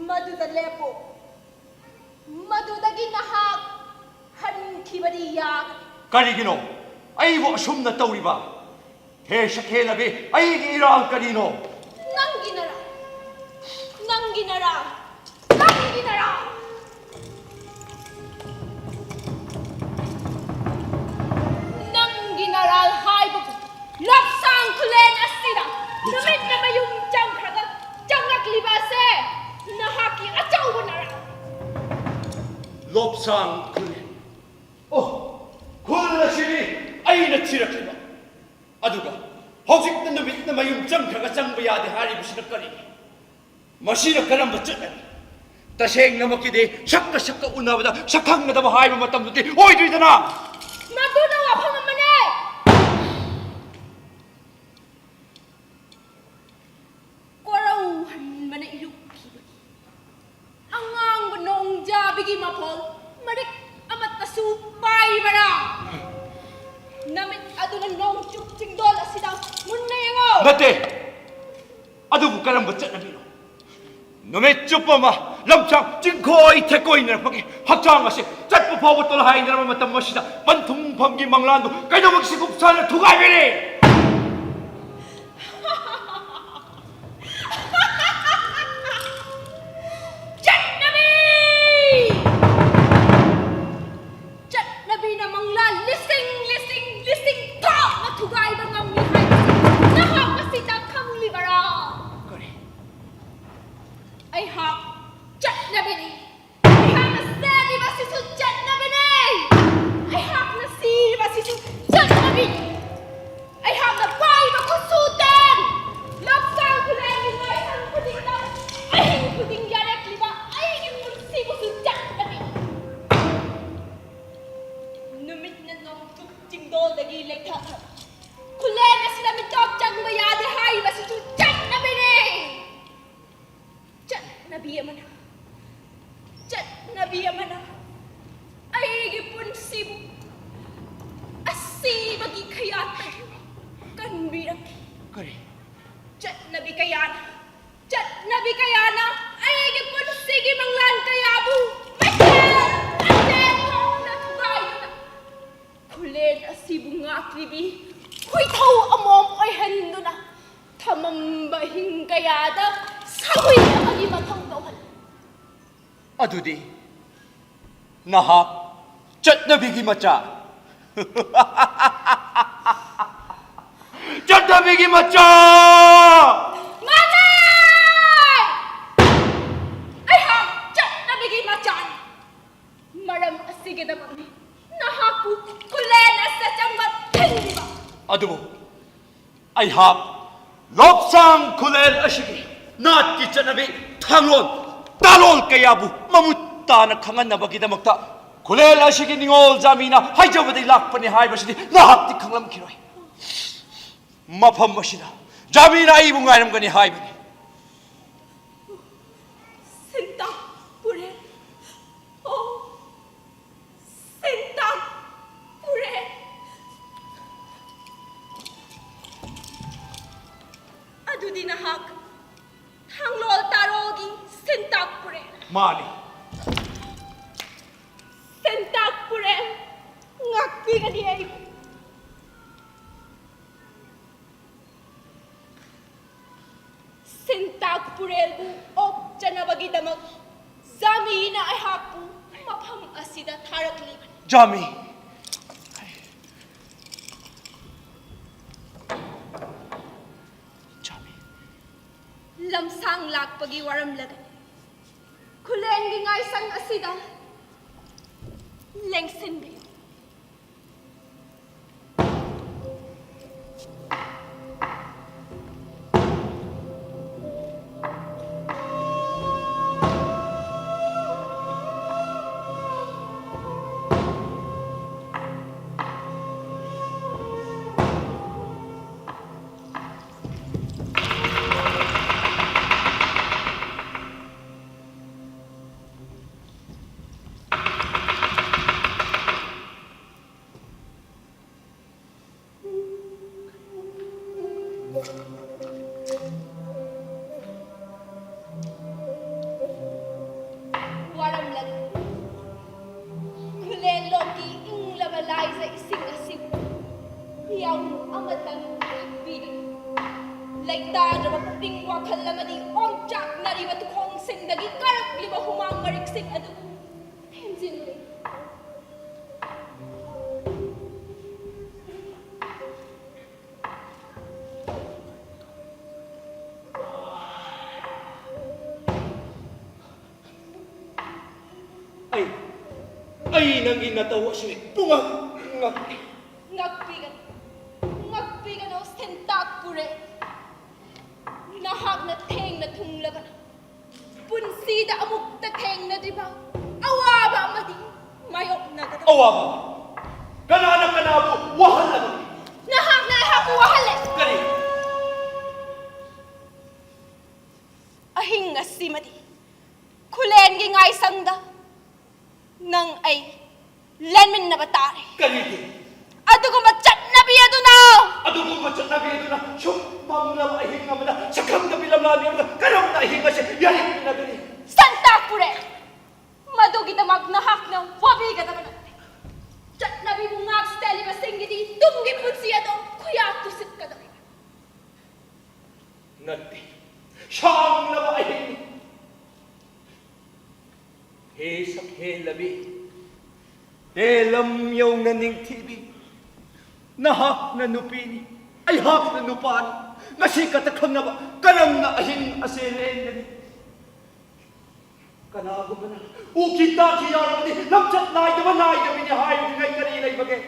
ꯃꯗꯨꯗ ꯂꯦꯞꯄꯨ꯫ ꯃꯗꯨꯗꯒꯤ ꯅꯍꯥꯛ ꯍꯟꯈꯤꯕꯗꯤ ꯌꯥꯒꯅꯤ꯫ ꯀꯔꯤꯒꯤꯅꯣ ꯑꯩꯕꯨ ꯑꯁꯨꯝꯅ ꯇꯧꯔꯤꯕ? ꯍꯦ ꯁꯛꯍꯦꯜꯂꯕꯤ, ꯑꯩꯒꯤ ꯏꯔꯥꯜ ꯀꯔꯤꯅꯣ? ꯅꯪꯒꯤ ꯅꯔꯥꯜ, ꯅꯪꯒꯤ ꯅꯔꯥꯜ, ꯅꯪꯒꯤ ꯅꯔꯥꯜ꯫ ꯅꯪꯒꯤ ꯅꯔꯥꯜ ꯍꯥꯏꯕꯕꯨ ꯂꯞꯁꯥꯡ ꯈꯨꯂꯦꯟ ꯑꯁꯤꯗ ꯅꯨꯃꯤꯠꯅ ꯃꯌꯨꯝ ꯆꯪꯈ꯭ꯔꯒ ꯆꯪꯂꯛꯂꯤꯕ ꯑꯁꯦ ꯅꯍꯥꯛꯀꯤ ꯑꯆꯧꯕ ꯅꯔꯥꯜ꯫ ꯂꯣꯞꯁꯥꯡ ꯈꯨꯂꯦꯟ꯫ ꯑꯣ, ꯈꯨꯜ ꯑꯁꯤꯗꯤ ꯑꯩꯅ ꯊꯤꯔꯛꯂꯤꯕ꯫ ꯑꯗꯨꯒ ꯍꯧꯖꯤꯛꯇ ꯅꯨꯃꯤꯠꯅ ꯃꯌꯨꯝ ꯆꯪꯈ꯭ꯔꯒ ꯆꯪꯕ ꯌꯥꯗꯦ ꯍꯥꯏꯔꯤꯕꯁꯤꯅ ꯀꯔꯤꯅꯣ? ꯃꯁꯤꯅ ꯀꯔꯝꯕ ꯆꯠꯅꯕꯤ? ꯇꯁꯦꯡꯅꯃꯛꯀꯤꯗꯤ ꯁꯛꯀ ꯁꯛꯀ ꯎꯅꯕꯗ ꯁꯛꯈꯪꯅꯗꯕ ꯍꯥꯏꯕ ꯃꯇꯝꯗꯨꯗꯤ ꯑꯣꯏꯗ꯭ꯔꯤꯗꯅ꯫ ꯃꯗꯨꯅ ꯋꯥꯐꯝ ꯑꯃꯅꯦ꯫ ꯀꯣꯔꯧꯍꯟꯕꯅ ꯏꯔꯨꯞꯈꯤꯕꯒꯤ ꯑꯉꯥꯡꯕ ꯅꯣꯡꯖꯥꯕꯤꯒꯤ ꯃꯐꯣꯜ ꯃꯔꯤꯛ ꯑꯃꯠꯇꯁꯨ ꯄꯥꯏꯕꯔꯥ? ꯅꯃꯤꯠ ꯑꯗꯨꯅ ꯅꯣꯡꯆꯨꯞ ꯆꯤꯡꯗꯣꯜ ꯑꯁꯤꯗ ꯃꯨꯟꯅ ꯌꯦꯡꯉꯣ꯫ ꯅꯠꯇꯦ꯫ ꯑꯗꯨꯕꯨ ꯀꯔꯝꯕ ꯆꯠꯅꯕꯤꯅꯣ? ꯅꯨꯃꯤꯠ ꯆꯨꯞꯄ ꯑꯃ ꯂꯝꯁꯥꯡ ꯆꯤꯡꯈꯣꯏ ꯊꯦꯛꯀꯣꯏꯅꯔꯛꯄꯒꯤ ꯍꯛꯆꯥꯡ ꯑꯁꯤ ꯆꯠꯄ ꯐꯥꯎꯕ ꯇꯣꯜꯍꯥꯏꯅꯔꯕ ꯃꯇꯝ ꯑꯁꯤꯗ ꯄꯟꯊꯨꯡꯐꯝꯒꯤ ꯃꯪꯂꯥꯟꯗꯨ ꯀꯩꯗꯧꯕꯒꯤ ꯁꯤꯒꯨꯝ ꯁꯥꯟꯅ ꯊꯨꯒꯥꯏꯕꯤꯔꯤ? ꯆꯠꯅꯕꯤ! ꯆꯠꯅꯕꯤꯅ ꯃꯪꯂꯥꯟ ꯂꯤꯁꯤꯡ, ꯂꯤꯁꯤꯡ, ꯂꯤꯁꯤꯡ ꯊꯣꯛꯅ ꯊꯨꯒꯥꯏꯕ ꯉꯝꯃꯤ ꯍꯥꯏꯕꯁꯤ ꯅꯍꯥꯛ ꯃꯁꯤꯗ ꯈꯪꯂꯤꯕꯔꯥ? ꯀꯔꯤ? ꯑꯩꯍꯥꯛ ꯆꯠꯅꯕꯤꯅꯤ꯫ ꯑꯩꯍꯥꯛꯅ ꯁꯦꯠꯂꯤꯕꯁꯤꯁꯨ ꯆꯠꯅꯕꯤꯅꯤ꯫ ꯑꯩꯍꯥꯛꯅ ꯁꯤꯔꯤꯕꯁꯤꯁꯨ ꯆꯠꯅꯕꯤꯅꯤ꯫ ꯑꯩꯍꯥꯛꯅ ꯄꯥꯏꯕ ꯈꯨꯠꯁꯨ ꯇꯦꯟ, ꯂꯝꯁꯥꯡ ꯈꯨꯂꯦꯟꯒꯤ ꯂꯥꯏꯁꯪ ꯈꯨꯗꯤꯡꯗ ꯑꯍꯤꯡ ꯈꯨꯗꯤꯡ ꯌꯥꯔꯦꯛꯂꯤꯕ ꯑꯩꯒꯤ ꯄꯨꯟꯁꯤꯕꯨꯁꯨ ꯆꯠꯅꯕꯤꯅꯤ꯫ ꯅꯨꯃꯤꯠꯅ ꯅꯣꯡꯆꯨꯞ ꯆꯤꯡꯗꯣꯜꯗꯒꯤ ꯂꯩꯊꯈ꯭ꯔꯕ ꯈꯨꯂꯦꯟ ꯑꯁꯤꯗ ꯃꯤꯇꯣꯞ ꯆꯪꯕ ꯌꯥꯗꯦ ꯍꯥꯏꯔꯤꯕꯁꯤꯁꯨ ꯆꯠꯅꯕꯤꯅꯤ꯫ ꯆꯠꯅꯕꯤ ꯑꯃꯅ, ꯆꯠꯅꯕꯤ ꯑꯃꯅ ꯑꯩꯒꯤ ꯄꯨꯟꯁꯤꯕꯨ ꯑꯁꯤꯕꯒꯤ ꯈꯌꯥꯠꯇ ꯀꯟꯕꯤꯔꯛꯈꯤ꯫ ꯀꯔꯤ? ꯆꯠꯅꯕꯤ ꯀꯌꯥꯅ, ꯆꯠꯅꯕꯤ ꯀꯌꯥꯅ ꯑꯩꯒꯤ ꯄꯨꯟꯁꯤꯒꯤ ꯃꯪꯂꯥꯟ ꯀꯌꯥꯕꯨ ꯃꯆꯦꯠ ꯃꯆꯦꯠ ꯊꯣꯛꯅ ꯊꯨꯒꯥꯏꯗꯨꯅ ꯈꯨꯜ ꯑꯗꯨꯗꯤ ꯅꯍꯥꯛ ꯆꯠꯅꯕꯤꯒꯤ ꯃꯆꯥ꯫ ꯆꯠꯅꯕꯤꯒꯤ ꯃꯆꯥ! ꯃꯥꯅꯦ! ꯑꯩꯍꯥꯛ ꯆꯠꯅꯕꯤꯒꯤ ꯃꯆꯥꯅꯤ꯫ ꯃꯔꯝ ꯑꯁꯤꯒꯤꯗꯃꯛꯅꯤ ꯅꯍꯥꯛꯄꯨ ꯈꯨꯂꯦꯟ ꯑꯁꯤꯗ ꯆꯪꯕ ꯊꯤꯡꯂꯤꯕ꯫ ꯑꯗꯨꯕꯨ ꯑꯩꯍꯥꯛ ꯂꯣꯞꯁꯥꯡ ꯈꯨꯂꯦꯟ ꯑꯁꯤꯒꯤ ꯅꯥꯠꯀꯤ ꯆꯠꯅꯕꯤ, ꯊꯥꯡꯂꯣꯟ, ꯇꯥꯂꯣꯜ ꯀꯌꯥꯕꯨ ꯃꯃꯨꯠ ꯇꯥꯅ ꯈꯪꯍꯟꯅꯕꯒꯤꯗꯃꯛꯇ ꯈꯨꯂꯦꯟ ꯑꯁꯤꯒꯤ ꯅꯤꯉꯣꯜ ꯖꯥꯃꯤꯅ ꯍꯥꯏꯖꯕꯗꯒꯤ ꯂꯥꯛꯄꯅꯤ ꯍꯥꯏꯕꯁꯤꯗꯤ ꯅꯍꯥꯛꯇꯤ ꯈꯪꯂꯝꯈꯤꯔꯣꯏ꯫ ꯃꯐꯝ ꯑꯁꯤꯗ ꯖꯥꯃꯤꯅ ꯑꯩꯕꯨ ꯉꯥꯏꯔꯝꯒꯅꯤ ꯍꯥꯏꯕꯅꯤ꯫ ꯁꯦꯟꯇꯥꯛ ꯄꯨꯔꯦꯜ꯫ ꯑꯣ, ꯁꯦꯟꯇꯥꯛ ꯄꯨꯔꯦꯜ꯫ ꯑꯗꯨꯗꯤ ꯅꯍꯥꯛ ꯊꯥꯡꯂꯣꯜ ꯇꯥꯔꯣꯜꯒꯤ ꯁꯦꯟꯇꯥꯛ ꯄꯨꯔꯦꯜ꯫ ꯃꯥꯅꯤ꯫ ꯁꯦꯟꯇꯥꯛ ꯄꯨꯔꯦꯜ, ꯉꯥꯛꯄꯤꯒꯅꯤ ꯑꯩꯕꯨ꯫ ꯁꯦꯟꯇꯥꯛ ꯄꯨꯔꯦꯜꯕꯨ ꯑꯣꯛꯆꯅꯕꯒꯤꯗꯃꯛ ꯖꯥꯃꯤꯅ ꯑꯩꯍꯥꯛꯄꯨ ꯃꯐꯝ ꯑꯁꯤꯗ ꯊꯥꯔꯛꯂꯤꯕꯅꯤ꯫ ꯖꯥꯃꯤ! ꯖꯥꯃꯤ! ꯂꯝꯁꯥꯡ ꯂꯥꯛꯄꯒꯤ ꯋꯥꯔꯝꯂꯒꯅꯤ꯫ ꯈꯨꯂꯦꯟꯒꯤ ꯉꯥꯏꯁꯪ ꯑꯁꯤꯗ ꯂꯦꯡꯁꯤꯟꯕꯤꯌꯨ꯫ ꯋꯥꯔꯝꯂꯒꯅꯤ꯫ ꯈꯨꯂꯦꯟꯂꯣꯝꯒꯤ ꯏꯪꯂꯕ ꯂꯥꯏꯖ ꯏꯁꯤꯡ ꯑꯁꯤꯕꯨ ꯌꯥꯎꯅ ꯑꯃꯇꯪ ꯊꯛꯄꯤꯔꯤ꯫ ꯂꯩꯇꯥꯗ꯭ꯔꯕ ꯄꯨꯛꯅꯤꯡ ꯋꯥꯈꯜ ꯑꯃꯗꯤ ꯑꯣꯝꯆꯥꯛꯅꯔꯤꯕ ꯇꯨꯈꯣꯡꯁꯤꯡꯗꯒꯤ ꯀꯥꯔꯛꯂꯤꯕ ꯍꯨꯃꯥꯡ ꯃꯔꯤꯛꯁꯤꯡ ꯑꯗꯨ ꯊꯦꯝꯖꯤꯜꯂꯨ꯫ ꯑꯩ, ꯑꯩ ꯅꯪꯒꯤ ꯅꯇꯧ ꯑꯁꯤ ꯄꯨꯡꯉꯛ ꯉꯛꯏ꯫ ꯉꯛꯄꯤꯒꯅꯨ, ꯉꯛꯄꯤꯒꯅꯨ, ꯁꯦꯟꯇꯥꯛ ꯄꯨꯔꯦ꯫ ꯅꯍꯥꯛꯅ ꯊꯦꯡꯅ ꯊꯨꯡꯂꯕꯅ ꯄꯨꯟꯁꯤꯗ ꯑꯃꯨꯛꯇ ꯊꯦꯡꯅꯗ꯭ꯔꯤꯕ ꯑꯋꯥꯕ ꯑꯃꯗꯤ ꯃꯥꯌꯣꯛꯅꯒꯗꯕ꯫ ꯑꯋꯥꯕ? ꯀꯅꯥꯅ ꯀꯅꯥꯕꯨ ꯋꯥꯍꯜꯂꯕꯒꯦ? ꯅꯍꯥꯛꯅ ꯑꯩꯍꯥꯛꯄꯨ ꯋꯥꯍꯜꯂꯦ꯫ ꯀꯔꯤ? ꯑꯍꯤꯡ ꯑꯁꯤꯃꯗꯤ ꯈꯨꯂꯦꯟꯒꯤ ꯉꯥꯏꯁꯪꯗ ꯅꯪ ꯑꯩ ꯂꯦꯟꯃꯤꯟꯅꯕ ꯇꯥꯔꯦ꯫ ꯀꯔꯤꯒꯤ? ꯑꯗꯨꯒꯨꯝꯕ ꯆꯠꯅꯕꯤ ꯑꯗꯨꯅ꯫ ꯑꯗꯨꯒꯨꯝꯕ ꯆꯠꯅꯕꯤ ꯑꯗꯨꯅ ꯁꯨꯝ ꯃꯝꯂꯕ ꯑꯍꯤꯡ ꯑꯃꯗ ꯁꯛꯈꯪꯗꯕꯤ ꯂꯝꯂꯥꯟꯕꯤ ꯑꯃꯒ ꯀꯔꯝꯅ ꯑꯍꯤꯡ ꯑꯁꯤ ꯌꯥꯔꯦꯡꯃꯤꯟꯅꯒꯅꯤ? ꯁꯟꯇꯥꯛ ꯄꯨꯔꯦ꯫ ꯃꯗꯨꯒꯤꯗꯃꯛ ꯅꯍꯥꯛꯅ ꯋꯥꯕꯤꯒꯗꯕ ꯅꯠꯇꯦ꯫ ꯆꯠꯅꯕꯤꯕꯨ ꯉꯥꯛ ꯁꯦꯜꯂꯤꯕꯁꯤꯡꯒꯤꯗꯤ ꯇꯨꯡꯒꯤ ꯄꯨꯟꯁꯤ ꯑꯗꯨ ꯈꯨꯌꯥ ꯇꯨꯁꯤꯠꯀꯗꯧꯔꯤꯕꯅꯤ꯫ ꯅꯠꯇꯦ, ꯁꯥꯡꯂꯕ ꯑꯍꯤꯡꯅꯤ꯫ ꯍꯦ ꯁꯛꯍꯦꯜꯂꯕꯤ, ꯍꯦ ꯂꯝ ꯌꯧꯅ ꯅꯤꯡꯊꯤꯕꯤ, ꯅꯍꯥꯛꯅ ꯅꯨꯄꯤꯅꯤ, ꯑꯩꯍꯥꯛꯅ ꯅꯨꯄꯥꯅꯤ꯫ ꯉꯁꯤ ꯈꯛꯇ ꯈꯪꯅꯕ ꯀꯔꯝꯅ ꯑꯍꯤꯡ ꯑꯁꯦ ꯂꯦꯟꯒꯅꯤ? ꯀꯅꯥꯒꯨꯝꯕꯅ ꯎꯈꯤ ꯇꯥꯈꯤ ꯌꯥꯎꯔꯕꯗꯤ ꯂꯝꯆꯠ ꯅꯥꯏꯗꯕ ꯅꯥꯏꯗꯕꯤꯅꯤ ꯍꯥꯏꯅꯤꯡꯉꯥꯏ ꯀꯔꯤ ꯂꯩꯕꯒꯦ?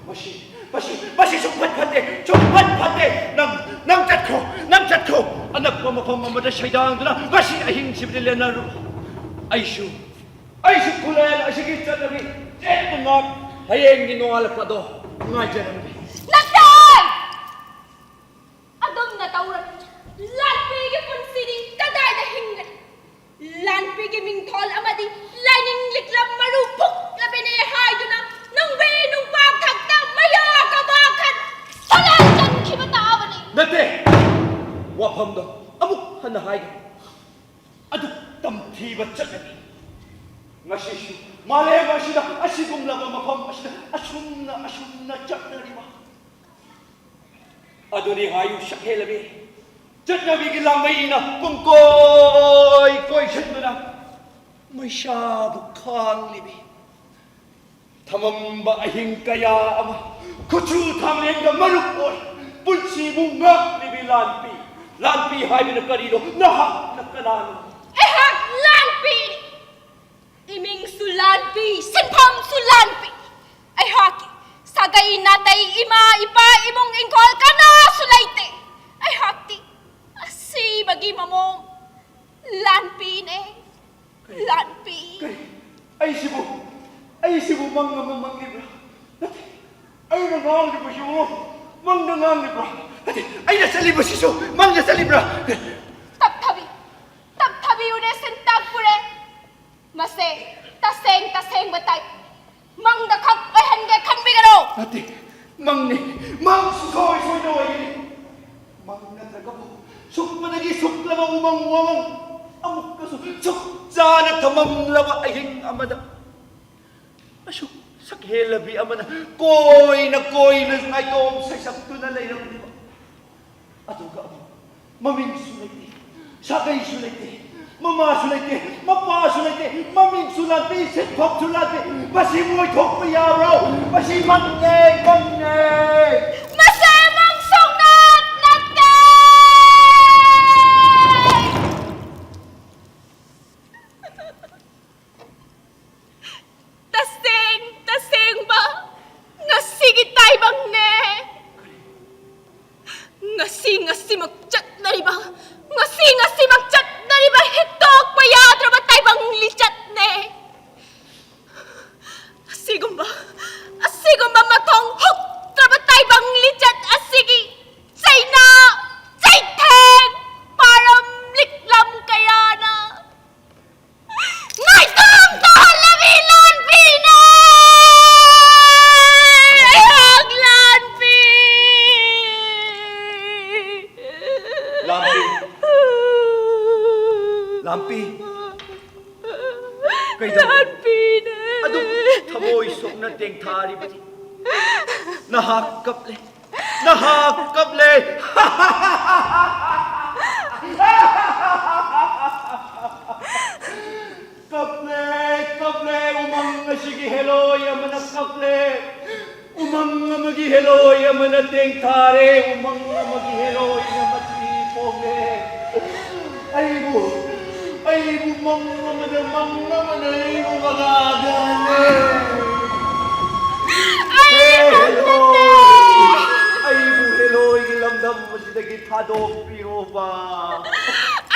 ꯃꯁꯤ, ꯃꯁꯤ, ꯃꯁꯤ ꯁꯨꯡꯐꯠ ꯐꯠꯇꯦ, ꯁꯨꯡꯐꯠ ꯐꯠꯇꯦ꯫ ꯅꯪ, ꯅꯪ ꯆꯠꯈ꯭ꯔꯣ, ꯅꯪ ꯆꯠꯈ꯭ꯔꯣ꯫ ꯑꯅꯛꯄ ꯃꯐꯝ ꯑꯃꯗ ꯁꯩꯗꯥꯡꯗꯨꯅ ꯉꯁꯤ ꯑꯍꯤꯡꯁꯤꯕꯨꯗꯤ ꯂꯦꯟꯅꯔꯨ꯫ ꯑꯩꯁꯨ, ꯑꯩꯁꯨ ꯈꯨꯂꯦꯟ ꯑꯁꯤꯒꯤ ꯆꯠꯅꯕꯤ ꯆꯦꯠꯅ ꯉꯥꯛ ꯍꯌꯦꯡꯒꯤ ꯅꯣꯡꯉꯥꯜꯂꯛꯄꯗꯣ ꯉꯥꯏꯖꯔꯝꯒꯦ꯫ ꯅꯠꯇꯦ! ꯑꯗꯨꯝꯅ ꯇꯧꯔꯕꯗꯤ ꯂꯥꯟꯄꯤꯒꯤ ꯄꯨꯟꯁꯤꯗꯤ ꯀꯗꯥꯏꯗ ꯍꯤꯡꯒꯅꯤ? ꯂꯥꯟꯄꯤꯒꯤ ꯃꯤꯡꯊꯣꯜ ꯑꯃꯗꯤ ꯂꯥꯏꯅꯤꯡ ꯂꯤꯛꯂꯝ ꯃꯔꯨ ꯐꯨꯛꯂꯕꯤꯅꯦ ꯍꯥꯏꯗꯨꯅ ꯅꯨꯡꯕꯤ ꯅꯨꯡꯄꯥ ꯈꯛꯇ ꯃꯌꯥ ꯀꯕꯥ ꯈꯟ ꯁꯂꯥꯏ ꯆꯟꯈꯤꯕ ꯇꯥꯕꯅꯤ꯫ ꯅꯠꯇꯦ! ꯋꯥꯐꯝꯗꯣ ꯑꯃꯨꯛ ꯍꯟꯅ ꯍꯥꯏꯒꯦ꯫ ꯑꯗꯨꯛ ꯇꯝꯊꯤꯕ ꯆꯠꯅꯕꯤ ꯉꯁꯤꯁꯨ ꯃꯥꯂꯦꯝ ꯑꯁꯤꯗ ꯑꯁꯤꯒꯨꯝꯂꯕ ꯃꯐꯝ ꯑꯁꯤꯗ ꯑꯁꯨꯝꯅ, ꯑꯁꯨꯝꯅ ꯆꯠꯅꯔꯤꯕ꯫ ꯑꯗꯨꯅꯤ ꯍꯥꯏꯌꯨ ꯁꯛꯍꯦꯜꯂꯕꯤ, ꯆꯠꯅꯕꯤꯒꯤ ꯂꯥꯡꯃꯩꯅ ꯄꯨꯡꯀꯣꯏ ꯀꯣꯏꯁꯤꯟꯗꯨꯅ ꯏꯁꯥꯕꯨ ꯈꯥꯡꯂꯤꯕꯤ, ꯊꯃꯝꯕ ꯑꯍꯤꯡ ꯀꯌꯥ ꯑꯃ ꯈꯨꯠꯁꯨ ꯊꯥꯡꯂꯦꯟꯒ ꯃꯔꯨꯞ ꯑꯣꯏ ꯄꯨꯟꯁꯤꯕꯨ ꯉꯥꯛꯂꯤꯕꯤ ꯂꯥꯟꯄꯤ꯫ ꯂꯥꯟꯄꯤ ꯍꯥꯏꯕꯅ ꯀꯔꯤꯅꯣ? ꯅꯍꯥꯛꯅ ꯀꯅꯥꯅꯣ? ꯑꯩꯍꯥꯛ ꯂꯥꯟꯄꯤꯅꯤ꯫ ꯏꯃꯤꯡꯁꯨ ꯂꯥꯟꯄꯤ, ꯁꯤꯟꯐꯝꯁꯨ ꯂꯥꯟꯄꯤ꯫ ꯑꯩꯍꯥꯛꯀꯤ ꯁꯥꯒꯩ ꯅꯥꯇꯩ, ꯏꯃꯥ, ꯏꯄꯥ, ꯏꯃꯨꯡ, ꯏꯪꯈꯣꯜ ꯀꯅꯥꯁꯨ ꯂꯩꯇꯦ꯫ ꯑꯩꯍꯥꯛꯇꯤ ꯑꯁꯤꯕꯒꯤ ꯃꯃꯣꯝ ꯂꯥꯟꯄꯤꯅꯦ꯫ ꯀꯔꯤ? ꯂꯥꯟꯄꯤ꯫ ꯀꯔꯤ? ꯑꯩꯁꯤꯕꯨ, ꯑꯩꯁꯤꯕꯨ ꯃꯪ ꯑꯃ ꯃꯪꯂꯤꯕ꯭ꯔꯥ? ꯅꯠꯇꯦ, ꯑꯩꯅ ꯉꯥꯡꯂꯤꯕꯁꯤꯕꯨ ꯃꯪꯗ ꯉꯥꯡꯂꯤꯕ꯭ꯔꯥ? ꯅꯠꯇꯦ, ꯑꯩꯅ ꯆꯠꯂꯤꯕꯁꯤꯁꯨ ꯃꯪꯗ ꯆꯠꯂꯤꯕ꯭ꯔꯥ? ꯇꯞꯊꯕꯤ, ꯇꯞꯊꯕꯤꯌꯨꯅꯦ ꯁꯤꯟꯇꯥꯛ ꯄꯨꯔꯦ꯫ ꯃꯁꯦ ꯇꯁꯦꯡ ꯇꯁꯦꯡꯕ ꯇꯥꯏ꯫ ꯃꯪꯗ ꯈꯛ ꯑꯣꯏꯍꯟꯒꯦ ꯈꯟꯕꯤꯒꯅꯨ꯫ ꯅꯠꯇꯦ, ꯃꯪꯅꯤ꯫ ꯃꯪ ꯁꯨꯡꯁꯣꯏ ꯁꯣꯏꯗꯅ ꯑꯣꯏꯒꯅꯤ꯫ ꯃꯪ ꯅꯠꯇ꯭ꯔꯒꯕꯨ ꯁꯨꯛꯄꯗꯒꯤ ꯁꯨꯛꯂꯕ ꯎꯃꯪ ꯋꯥꯃꯪ, ꯑꯃꯨꯛꯀꯁꯨ ꯁꯨꯛ ꯆꯥꯅ ꯊꯝꯃꯝꯂꯕ ꯑꯍꯤꯡ ꯑꯃꯗ ꯑꯁꯨꯛ ꯁꯛꯍꯦꯜꯂꯕꯤ ꯑꯃꯅ ꯀꯣꯏꯅ ꯀꯣꯏꯅ ꯅꯥꯏꯇꯣꯝ ꯁꯩꯁꯛꯇꯨꯅ ꯂꯩꯔꯝꯂꯤꯕ꯫ ꯑꯗꯨꯒ ꯑꯃꯨꯛ ꯃꯃꯤꯡꯁꯨ ꯂꯩꯇꯦ, ꯁꯥꯒꯩꯁꯨ ꯂꯩꯇꯦ, ꯃꯃꯥꯁꯨ ꯂꯩꯇꯦ, ꯃꯄꯥꯁꯨ ꯂꯩꯇꯦ, ꯃꯃꯤꯡꯁꯨ ꯂꯥꯟꯇꯦ, ꯁꯤꯟꯐꯝꯁꯨ ꯂꯥꯟꯇꯦ꯫ ꯃꯁꯤꯕꯨ ꯑꯣꯏꯊꯣꯛꯄ ꯌꯥꯕ꯭ꯔꯣ? ꯃꯁꯤ ꯃꯪꯅꯦ, ꯃꯪꯅꯦ꯫ ꯃꯁꯤ ꯃꯪ ꯁꯨꯡꯅꯠ ꯅꯠꯇꯦ꯫ ꯇꯁꯦꯡ ꯇꯁꯦꯡꯕ ꯉꯁꯤꯒꯤ ꯇꯥꯏꯕꯪꯅꯦ꯫ ꯉꯁꯤ ꯉꯁꯤꯃꯛ ꯆꯠꯅꯔꯤꯕ, ꯉꯁꯤ ꯉꯁꯤꯃꯛ ꯆꯠꯅꯔꯤꯕ ꯍꯤꯛꯇꯣꯛꯄ ꯌꯥꯗ꯭ꯔꯕ ꯇꯥꯏꯕꯪ ꯂꯤꯆꯠꯅꯦ꯫ ꯑꯁꯤꯒꯨꯝꯕ, ꯑꯁꯤꯒꯨꯝꯕ ꯃꯊꯣꯡ ꯍꯨꯛꯇ꯭ꯔꯕ ꯇꯥꯏꯕꯪ ꯂꯤꯆꯠ ꯑꯁꯤꯒꯤ ꯆꯩꯅꯥ, ꯆꯩꯊꯦꯡ, ꯄꯥꯔꯝ ꯂꯤꯛꯂꯝ ꯀꯌꯥꯅ ꯅꯥꯏꯇꯣꯝ ꯇꯥꯍꯜꯂꯕꯤ ꯂꯥꯟꯄꯤꯅꯦ! ꯑꯩꯍꯥꯛ ꯂꯥꯟꯄꯤ! ꯂꯥꯟꯄꯤ! ꯂꯥꯟꯄꯤ! ꯀꯩꯗꯧꯔꯦ? ꯂꯥꯟꯄꯤꯅꯦ! ꯑꯗꯨꯛ ꯊꯃꯣꯏ ꯁꯣꯛꯅ ꯇꯦꯡꯊꯥꯔꯤꯕꯗꯤ? ꯅꯍꯥꯛ ꯀꯞꯂꯦ! ꯅꯍꯥꯛ ꯀꯞꯂꯦ! ꯀꯞ ꯑꯃꯅ ꯇꯦꯡꯊꯥꯔꯦ, ꯎꯃꯪ ꯑꯃꯒꯤ ꯍꯦꯂꯣꯏꯅ ꯃꯊꯤ ꯄꯣꯝꯃꯦ꯫ ꯑꯩꯕꯨ, ꯑꯩꯕꯨ ꯃꯪ ꯑꯃꯗ, ꯃꯪ ꯑꯃꯅ ꯑꯩꯕꯨ ꯃꯉꯥꯗ ꯍꯜꯂꯦ꯫ ꯍꯦ ꯍꯦꯂꯣꯏ, ꯑꯩꯕꯨ ꯍꯦꯂꯣꯏꯒꯤ ꯂꯝꯗꯝ ꯑꯁꯤꯗꯒꯤ ꯊꯥꯗꯣꯛꯄꯤꯔꯣꯕ꯫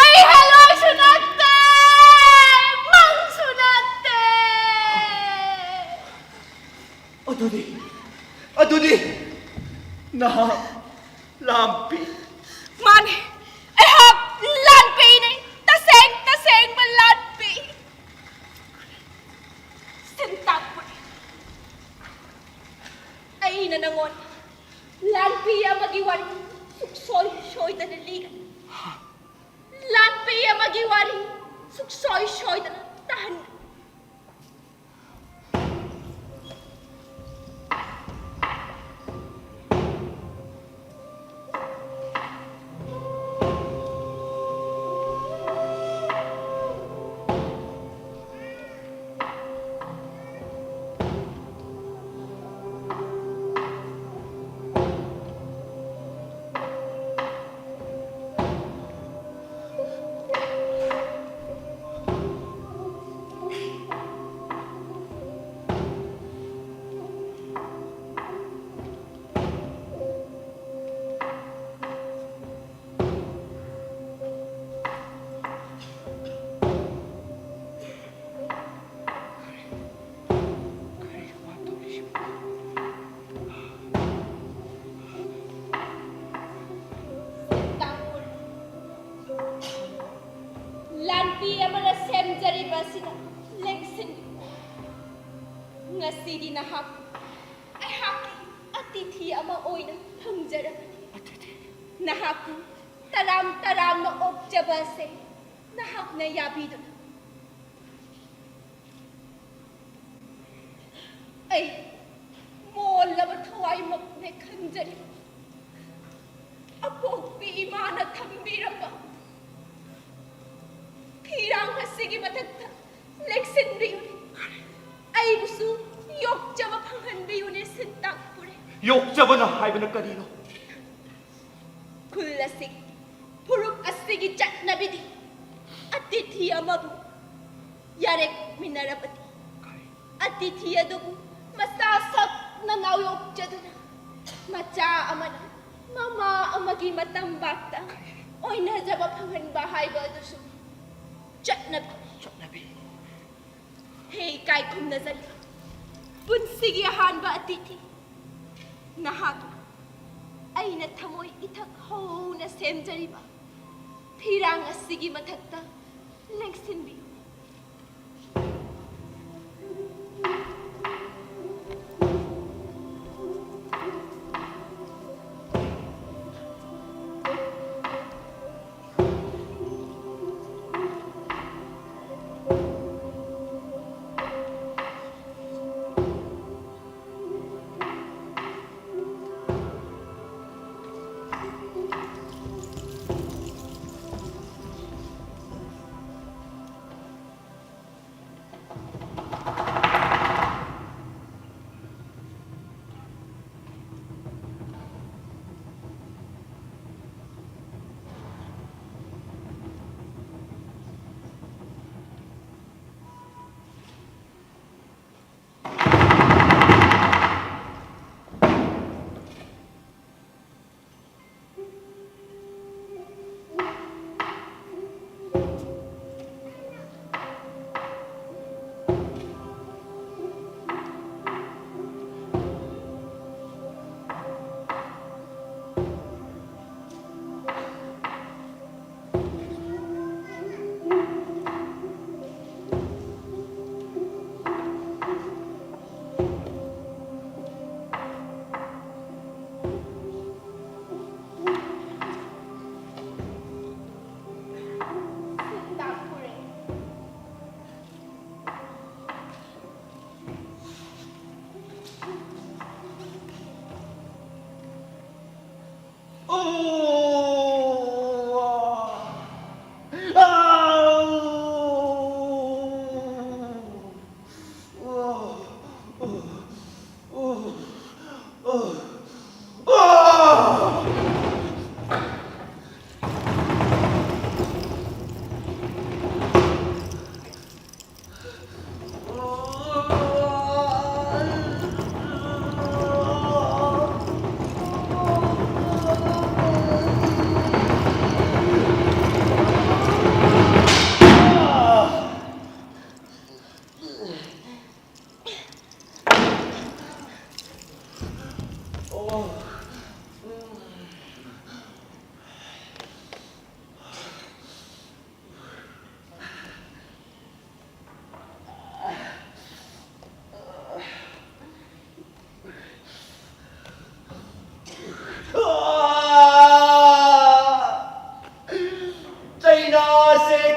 ꯑꯩ ꯍꯦꯂꯣꯏꯁꯨ ꯅꯠꯇꯦ, ꯃꯪꯁꯨ ꯅꯠꯇꯦ꯫ ꯑꯗꯨꯗꯤ, ꯑꯗꯨꯗꯤ ꯅꯍꯥꯛ ꯂꯥꯟꯄꯤ꯫ ꯃꯥꯅꯦ, ꯑꯩꯍꯥꯛ ꯂꯥꯟꯄꯤꯅꯤ, ꯇꯁꯦꯡ ꯇꯁꯦꯡꯕ ꯂꯥꯟꯄꯤ꯫ ꯁꯤꯟꯇꯥꯛꯄꯨꯔꯤ, ꯑꯩꯅ ꯅꯉꯣꯟꯗ ꯂꯥꯟꯄꯤ ꯑꯃꯒꯤ ꯋꯥꯔꯤ ꯁꯨꯛꯁꯣꯏ ꯁꯣꯏꯗꯅ ꯂꯤꯒꯅꯤ꯫ ꯂꯥꯟꯄꯤ ꯑꯃꯒꯤ ꯋꯥꯔꯤ ꯁꯨꯛꯁꯣꯏ ꯁꯣꯏꯗꯅ ꯇꯥꯍꯟꯒꯅꯤ꯫ ꯂꯥꯟꯄꯤ ꯑꯃꯅ ꯁꯦꯝꯖꯔꯤꯕ ꯑꯁꯤꯗ ꯂꯦꯡꯁꯤꯟꯕꯤꯌꯨ꯫ ꯉꯁꯤꯗꯤ ꯅꯍꯥꯛ ꯑꯩꯍꯥꯛꯀꯤ ꯑꯇꯤꯊꯤ ꯑꯃ ꯑꯣꯏꯅ ꯐꯪꯖꯔꯕꯅꯤ꯫ ꯅꯍꯥꯛꯄꯨ ꯇꯔꯥꯝ ꯇꯔꯥꯝꯅ ꯑꯣꯛꯆꯕ ꯑꯁꯦ ꯅꯍꯥꯛꯅ ꯌꯥꯕꯤꯗꯨꯅ꯫ ꯑꯩ ꯃꯣꯜꯂꯕ ꯊꯋꯥꯏꯃꯛꯅꯦ ꯈꯟꯖꯔꯤ꯫ ꯑꯄꯣꯛꯄꯤ ꯏꯃꯥꯅ ꯊꯝꯕꯤꯔꯝꯕ ꯐꯤꯔꯥꯡ ꯑꯁꯤꯒꯤ ꯃꯊꯛꯇ ꯂꯦꯡꯁꯤꯟꯕꯤꯌꯨꯅꯦ꯫ ꯑꯩꯕꯨꯁꯨ ꯌꯣꯛꯆꯕ ꯐꯪꯍꯟꯕꯤꯌꯨꯅꯦ, ꯁꯤꯟꯇꯥꯛꯄꯨꯔꯦ꯫ ꯌꯣꯛꯆꯕꯅ ꯍꯥꯏꯕꯅ ꯀꯔꯤꯅꯣ? ꯈꯨꯜ ꯑꯁꯤꯒꯤ, ꯐꯨꯔꯨꯞ ꯑꯁꯤꯒꯤ ꯆꯠꯅꯕꯤꯗꯤ ꯑꯇꯤꯊꯤ ꯑꯃꯕꯨ ꯌꯥꯔꯦꯛꯃꯤꯟꯅꯔꯕꯗꯤ ꯑꯇꯤꯊꯤ ꯑꯗꯨꯕꯨ ꯃꯁꯥ ꯁꯛ ꯅꯅꯥꯎ ꯌꯣꯛꯆꯗꯨꯅ ꯃꯆꯥ ꯑꯃꯅ ꯃꯃꯥ ꯑꯃꯒꯤ ꯃꯇꯝꯕꯥꯛꯇ ꯑꯣꯏꯅꯖꯕ ꯐꯪꯍꯟꯕ ꯍꯥꯏꯕ ꯑꯗꯨꯁꯨ ꯆꯠꯅꯕꯤ꯫ ꯆꯠꯅꯕꯤ꯫ ꯍꯦ ꯏꯀꯥꯏ ꯈꯨꯝꯅꯖꯔꯤꯕ ꯄꯨꯟꯁꯤꯒꯤ ꯑꯍꯥꯟꯕ ꯑꯇꯤꯊꯤ, ꯅꯍꯥꯛꯅ ꯑꯩꯅ ꯊꯃꯣꯏ ꯏꯊꯛ ꯍꯧꯅ ꯁꯦꯝꯖꯔꯤꯕ ꯐꯤꯔꯥꯡ ꯑꯁꯤꯒꯤ ꯃꯊꯛꯇ ꯂꯦꯡꯁꯤꯟꯕꯤꯌꯨ꯫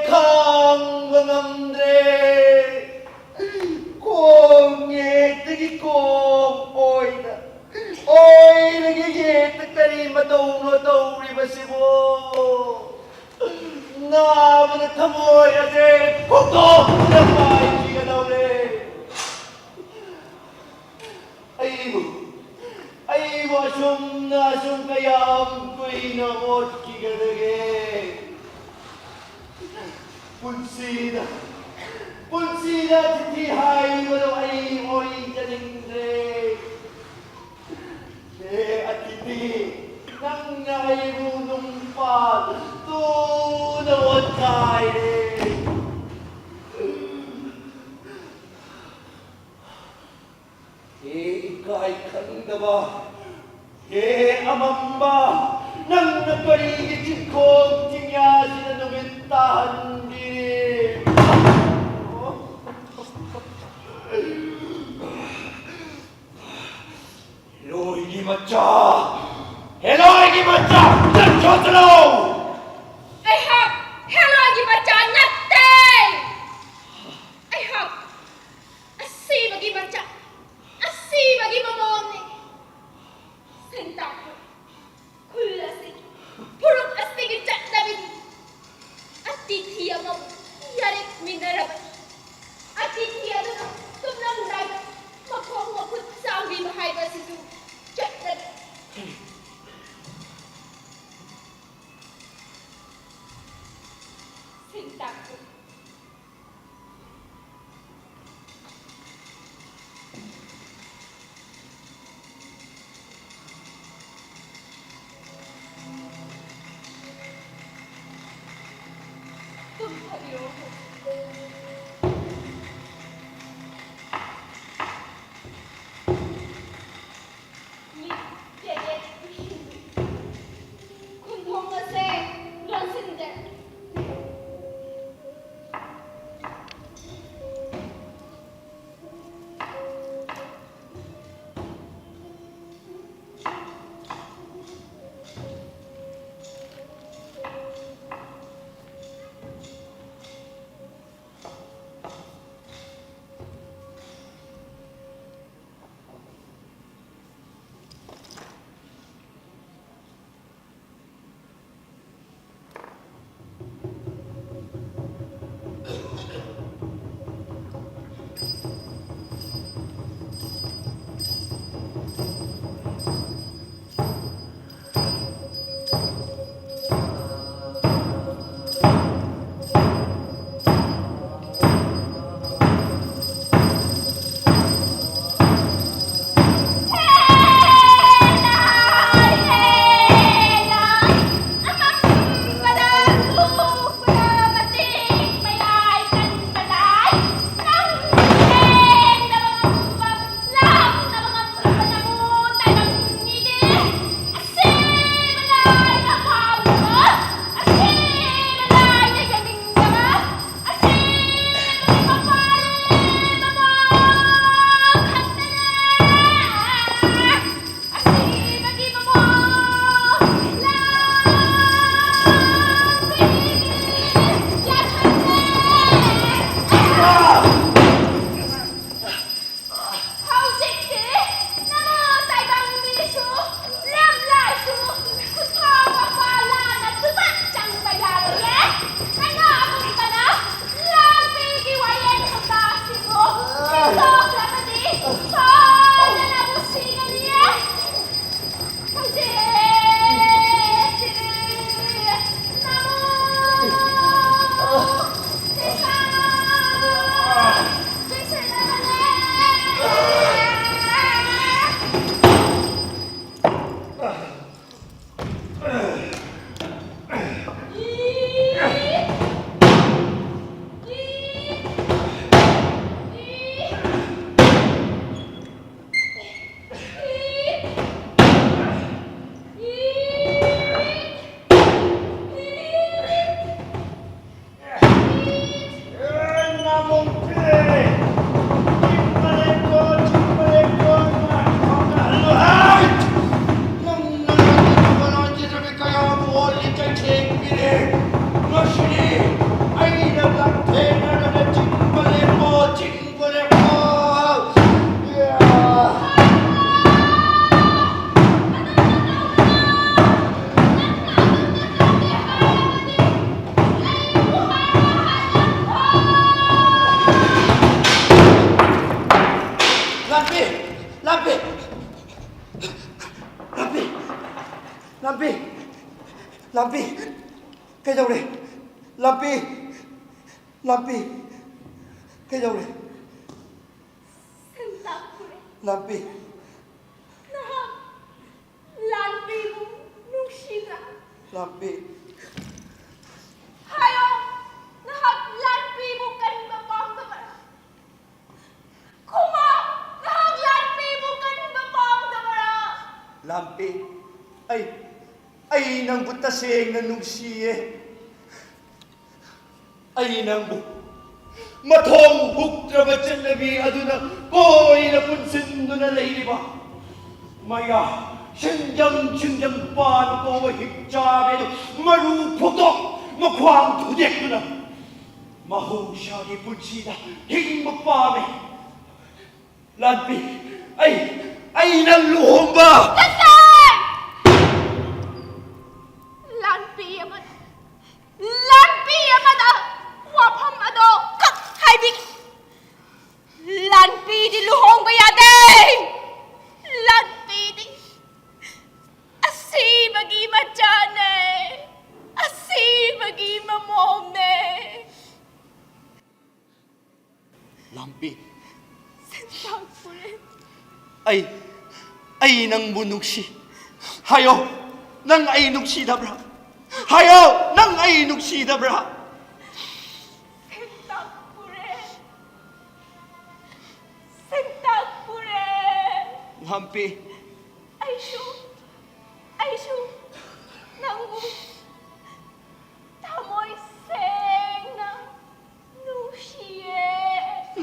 ꯈꯥꯡꯕ ꯉꯝꯗ꯭ꯔꯦ꯫ ꯈꯣꯡ ꯌꯦꯠꯇꯒꯤ ꯈꯣꯡ ꯑꯣꯏꯅ, ꯑꯣꯏꯗꯒꯤ ꯌꯦꯠꯇ ꯀꯔꯤ ꯃꯇꯧꯅꯣ ꯇꯧꯔꯤꯕꯁꯤꯕꯣ? ꯅꯥꯕꯅ ꯊꯃꯣꯏ ꯑꯁꯦ ꯍꯨꯠꯇꯣꯛꯇꯨꯅ ꯄꯥꯏꯈꯤꯒꯗꯧꯔꯦ꯫ ꯑꯩꯕꯨ, ꯑꯩꯕꯨ ꯑꯁꯨꯝꯅ, ꯑꯁꯨꯝ ꯀꯌꯥꯝ ꯀꯨꯏꯅ ꯑꯣꯠꯈꯤꯒꯗꯒꯦ? ꯄꯨꯟꯁꯤꯗ, ꯄꯨꯟꯁꯤꯗ ꯑꯇꯤꯊꯤ ꯍꯥꯏꯕꯗꯣ ꯑꯩ ꯑꯣꯏꯖꯅꯤꯡꯗ꯭ꯔꯦ꯫ ꯍꯦ ꯑꯇꯤꯊꯤ, ꯅꯪꯅ ꯑꯩꯕꯨ ꯅꯨꯡꯄꯥ ꯇꯨꯅ ꯑꯣꯟꯈꯥꯏꯔꯦ꯫ ꯍꯦ ꯏꯀꯥꯏ ꯈꯪꯗꯕ, ꯍꯦ ꯑꯃꯝꯕ, ꯅꯪꯅ ꯀꯔꯤꯒꯤ ꯆꯤꯡꯈꯣꯡ ꯆꯤꯡꯌꯥꯁꯤꯗ ꯅꯨꯃꯤꯠ ꯇꯥꯍꯟꯕꯤꯔꯤ? ꯍꯦꯂꯣꯏꯒꯤ ꯃꯆꯥ, ꯍꯦꯂꯣꯏꯒꯤ ꯃꯆꯥ, ꯆꯠꯈ꯭ꯔꯣ ꯆꯠꯂꯣ! ꯑꯩꯍꯥꯛ ꯍꯦꯂꯣꯏꯒꯤ ꯃꯆꯥ ꯅꯠꯇꯦ! ꯑꯩꯍꯥꯛ ꯑꯁꯤꯕꯒꯤ ꯃꯆꯥ, ꯑꯁꯤꯕꯒꯤ ꯃꯃꯣꯝꯅꯤ꯫ ꯁꯦꯟꯇꯥꯛꯄ ꯈꯨꯜ ꯑꯁꯤ, ꯐꯨꯔꯨꯞ ꯑꯁꯤꯒꯤ ꯆꯠꯅꯕꯤꯅꯤ꯫ ꯑꯇꯤꯊꯤ ꯑꯃꯕꯨ ꯌꯥꯔꯦꯛꯃꯤꯟꯅꯔꯕꯗꯤ, ꯑꯇꯤꯊꯤ ꯑꯗꯨꯅ ꯇꯨꯝꯂꯝꯗꯥꯏꯗ ꯃꯈꯣꯡ ꯃꯈꯨꯠ ꯆꯥꯝꯕꯤꯕ ꯍꯥꯏꯕ ꯑꯁꯤꯁꯨ ꯆꯠꯅꯕꯤ꯫ ꯁꯦꯟꯇꯥꯛꯄ ꯇꯨꯝꯊꯕꯤꯔꯣ꯫ ꯃꯤꯠ ꯇꯦꯛ ꯇꯦꯛ ꯎꯏꯁꯤꯟꯕꯤ꯫ ꯈꯨꯟꯊꯣꯡ ꯑꯁꯦ ꯂꯣꯟꯁꯤꯟꯖꯔꯦ꯫ ꯂꯥꯝꯄꯤ! ꯂꯥꯝꯄꯤ! ꯀꯩꯗꯧꯔꯦ? ꯁꯦꯟꯇꯥꯛ ꯄꯨꯔꯦ꯫ ꯂꯥꯝꯄꯤ! ꯅꯍꯥꯛ ꯂꯥꯟꯄꯤꯕꯨ ꯅꯨꯡꯁꯤꯕ꯭ꯔꯥ? ꯂꯥꯝꯄꯤ! ꯍꯥꯏꯌꯣ, ꯅꯍꯥꯛ ꯂꯥꯟꯄꯤꯕꯨ ꯀꯟꯕ ꯄꯥꯝꯗꯕ꯭ꯔꯥ? ꯈꯨꯃꯥ, ꯅꯍꯥꯛ ꯂꯥꯟꯄꯤꯕꯨ ꯀꯟꯕ ꯄꯥꯝꯗꯕ꯭ꯔꯥ? ꯂꯥꯝꯄꯤ, ꯑꯩ, ꯑꯩ ꯅꯪꯕꯨ ꯇꯁꯦꯡꯅ ꯅꯨꯡꯁꯤꯌꯦ꯫ ꯑꯩ ꯅꯪꯕꯨ ꯃꯊꯣꯡ ꯍꯨꯛꯇ꯭ꯔꯕ ꯆꯠꯅꯕꯤ ꯑꯗꯨꯅ ꯀꯣꯏꯅ ꯄꯨꯟꯁꯤꯟꯗꯨꯅ ꯂꯩꯔꯤꯕ ꯃꯌꯥ ꯁꯤꯡꯖꯝ ꯁꯤꯡꯖꯝ ꯄꯥꯟ ꯀꯧꯕ ꯍꯤꯛꯆꯥꯕꯤ ꯑꯗꯨ ꯃꯔꯨ ꯐꯨꯛꯇꯣꯛ ꯃꯈ꯭ꯋꯥꯡ ꯊꯨꯗꯦꯛꯇꯨꯅ ꯃꯍꯧꯁꯥꯒꯤ ꯄꯨꯟꯁꯤꯗ ꯍꯤꯡꯕ ꯄꯥꯝꯃꯤ꯫ ꯂꯥꯟꯄꯤ, ꯑꯩ, ꯑꯩ ꯅꯪ ꯂꯨꯍꯣꯡꯕ ꯆꯠꯂꯣ! ꯂꯥꯟꯄꯤ ꯑꯃꯗ, ꯂꯥꯟꯄꯤ ꯑꯃꯗ ꯋꯥꯐꯝ ꯑꯗꯣ ꯀꯛ ꯍꯥꯏꯕꯤꯒꯦ꯫ ꯂꯥꯟꯄꯤꯗꯤ ꯂꯨꯍꯣꯡꯕ ꯌꯥꯗꯦ꯫ ꯂꯥꯟꯄꯤꯗꯤ ꯑꯁꯤꯕꯒꯤ ꯃꯆꯥꯅꯦ꯫ ꯑꯁꯤꯕꯒꯤ ꯃꯃꯣꯝꯅꯦ꯫ ꯂꯥꯝꯄꯤ꯫ ꯁꯦꯟꯇꯥꯛ ꯄꯨꯔꯦ꯫ ꯑꯩ, ꯑꯩ ꯅꯪꯕꯨ ꯅꯨꯡꯁꯤ꯫ ꯍꯥꯏꯌꯣ, ꯅꯪ ꯑꯩ ꯅꯨꯡꯁꯤꯗꯕ꯭ꯔꯥ? ꯍꯥꯏꯌꯣ, ꯅꯪ ꯑꯩ ꯅꯨꯡꯁꯤꯗꯕ꯭ꯔꯥ? ꯁꯦꯟꯇꯥꯛ ꯄꯨꯔꯦ꯫ ꯁꯦꯟꯇꯥꯛ ꯄꯨꯔꯦ꯫ ꯂꯥꯝꯄꯤ꯫ ꯑꯩꯁꯨ, ꯑꯩꯁꯨ ꯅꯪꯕꯨ ꯊꯃꯣꯏ ꯁꯦꯡꯅ ꯅꯨꯡꯁꯤꯌꯦ꯫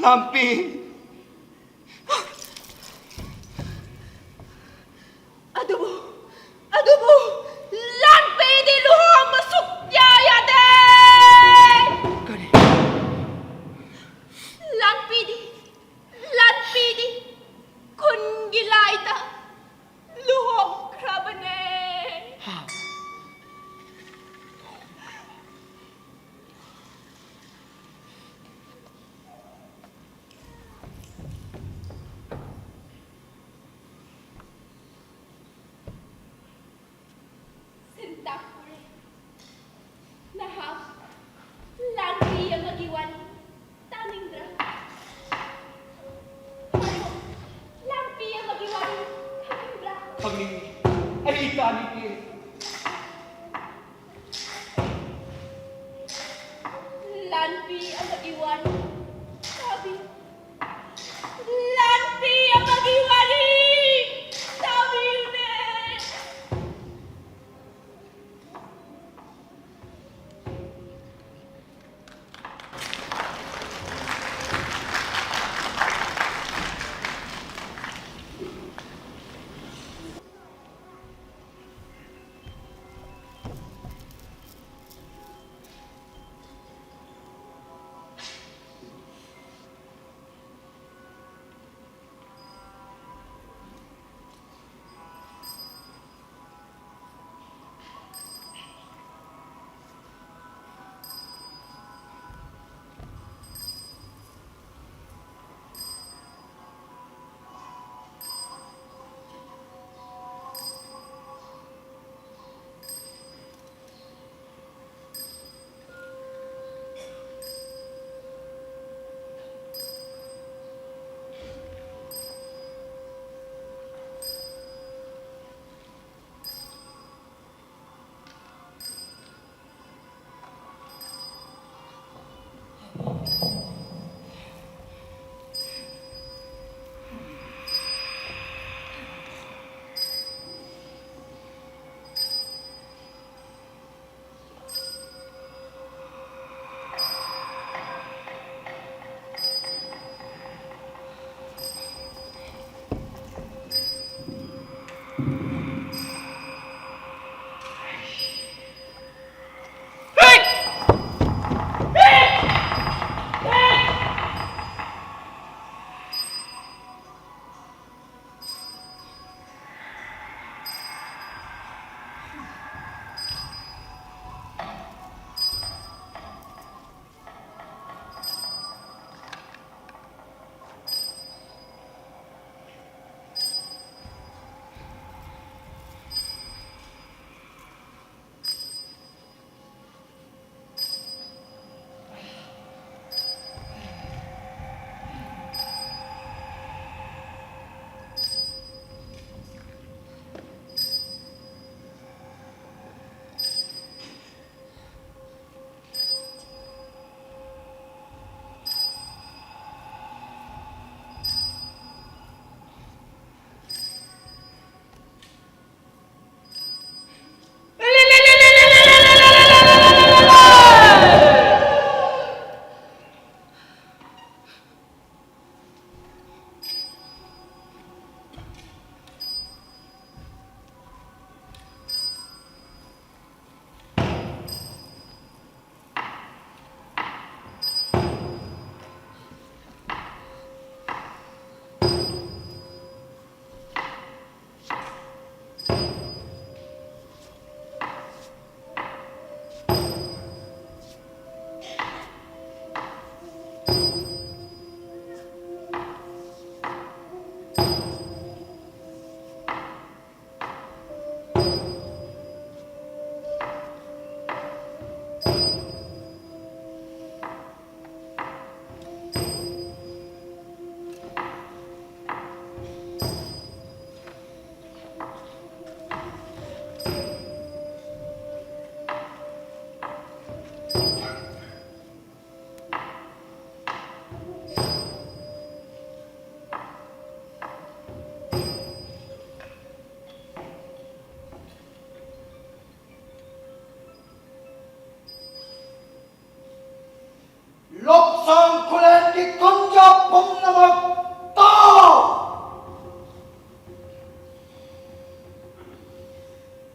ꯂꯥꯝꯄꯤ꯫ ꯑꯗꯨꯕꯨ, ꯑꯗꯨꯕꯨ ꯂꯥꯟꯄꯤꯗꯤ ꯂꯨꯍꯣꯡꯕ ꯁꯨꯛꯌꯥ ꯌꯥꯗꯦ꯫ ꯀꯔꯤ? ꯂꯥꯟꯄꯤꯗꯤ, ꯂꯥꯟꯄꯤꯗꯤ ꯈꯨꯟꯒꯤ ꯂꯥꯏꯗ ꯂꯨꯍꯣꯡꯈ꯭ꯔꯕꯅꯦ꯫ ꯍꯥ? ꯂꯥꯟꯄꯤ ꯑꯃꯒꯤ ꯋꯥꯔꯤ ꯇꯥꯕꯤꯌꯨ꯫ ꯂꯥꯟꯄꯤ ꯑꯃꯒꯤ ꯋꯥꯔꯤ ꯇꯥꯕꯤꯌꯨꯅꯦ꯫ ꯈꯣꯟꯖꯥ ꯄꯨꯝꯅꯃꯛ ꯇꯥꯎ!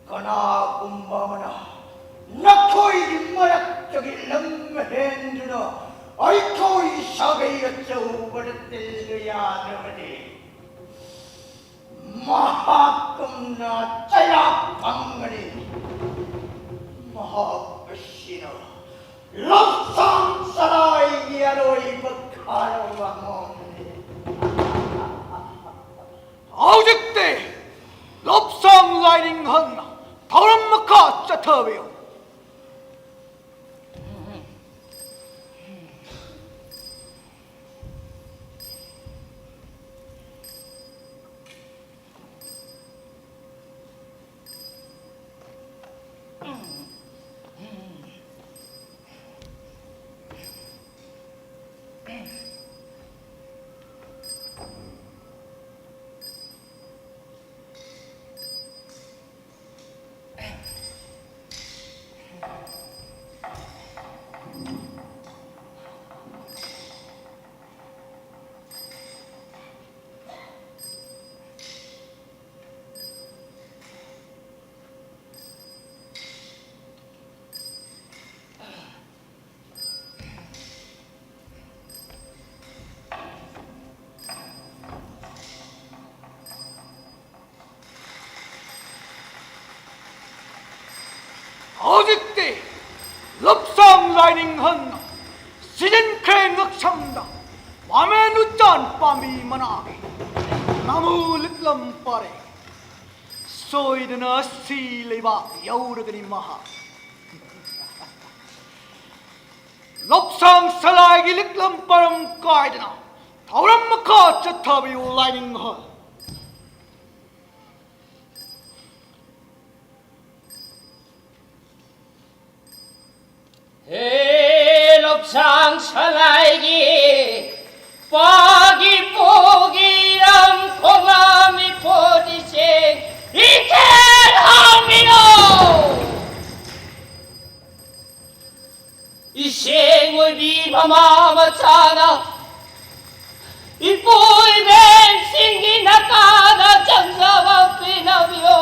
ꯀꯅꯥꯒꯨꯝꯕ ꯑꯃꯅ ꯅꯈꯣꯏꯒꯤ ꯃꯔꯛꯇꯒꯤ ꯂꯝ ꯍꯦꯟꯗꯨꯅ ꯑꯩꯈꯣꯏ ꯁꯥꯒꯩ ꯑꯆꯧꯕꯗ ꯇꯤꯜꯂꯨ ꯌꯥꯗꯕꯗꯤ, ꯃꯍꯥꯛꯀꯨꯝꯅ ꯆꯩꯔꯥꯛ ꯐꯪꯒꯅꯤ꯫ ꯃꯍꯥꯛ ꯑꯁꯤꯅ ꯂꯣꯞꯁꯥꯡ ꯁꯂꯥꯏꯒꯤ ꯑꯔꯣꯏꯕ ꯈꯥꯔꯧ ꯑꯃꯅꯤ꯫ ꯍꯧꯖꯤꯛꯇꯤ ꯂꯣꯞꯁꯥꯡ ꯂꯥꯏꯅꯤꯡꯍꯜꯅ ꯊꯧꯔꯝ ꯃꯈꯥ ꯆꯠꯊꯕꯤꯌꯨ꯫ ꯍꯧꯖꯤꯛꯇꯤ ꯂꯣꯞꯁꯥꯡ ꯂꯥꯏꯅꯤꯡꯍꯜꯅ ꯁꯤꯖꯤꯟꯈ꯭ꯔꯦ ꯉꯛꯁꯝꯗ ꯃꯥꯃꯦꯟ ꯎꯆꯥꯟ ꯄꯥꯝꯕꯤ ꯃꯅꯥꯒꯤ ꯅꯥꯃꯨ ꯂꯤꯛꯂꯝ ꯄꯔꯦꯡ꯫ ꯁꯣꯏꯗꯅ ꯁꯤ ꯂꯩꯕꯥꯛ ꯌꯧꯔꯒꯅꯤ ꯃꯍꯥꯛ꯫ ꯂꯣꯞꯁꯥꯡ ꯁꯂꯥꯏꯒꯤ ꯂꯤꯛꯂꯝ ꯄꯔꯝ ꯀꯥꯏꯗꯅ ꯊꯧꯔꯝ ꯃꯈꯥ ꯆꯠꯊꯕꯤꯌꯨ ꯂꯥꯏꯅꯤꯡꯍꯜ꯫ ꯍꯦ ꯂꯣꯞꯁꯥꯡ ꯁꯂꯥꯏꯒꯤ ꯄꯥꯒꯤ ꯄꯨꯒꯤ ꯔꯝ ꯈꯣꯡꯂꯝ ꯏꯄꯣꯠ ꯏꯆꯦ ꯏꯊꯦꯜ ꯍꯥꯡꯃꯤꯅꯣ꯫ ꯏꯁꯦꯡ ꯑꯣꯏꯕꯤ ꯃꯃꯥ ꯃꯆꯥꯅ ꯏꯄꯨ ꯏꯕꯦꯟꯁꯤꯡꯒꯤ ꯅꯀꯥꯗ ꯆꯪꯖꯕ ꯄꯤꯅꯕꯤꯌꯣ꯫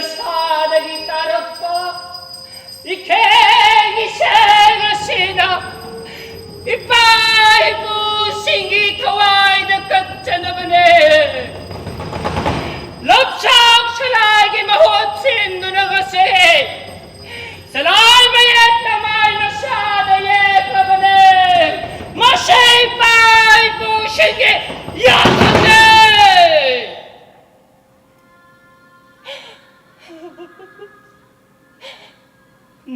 ꯁꯥꯗꯒꯤ ꯇꯥꯔꯛꯄ ꯏꯈꯦꯡ ꯏꯁꯦꯡ ꯑꯁꯤꯅ ꯏꯄꯥ ꯏꯄꯨꯁꯤꯡꯒꯤ ꯊꯋꯥꯏꯗ ꯀꯠꯆꯅꯕꯅꯦ꯫ ꯂꯣꯛꯁꯥꯛ ꯁꯂꯥꯏꯒꯤ ꯃꯍꯨꯠ ꯁꯤꯟꯗꯨꯅ ꯉꯁꯤ ꯁꯂꯥꯏ ꯃꯌꯦꯛ ꯂꯃꯥꯏ ꯃꯁꯥꯗ ꯌꯦꯛꯂꯕꯅꯦ꯫ ꯃꯁꯤ ꯏꯄꯥ ꯏꯄꯨꯁꯤꯡꯒꯤ ꯌꯥꯊꯪꯅꯦ꯫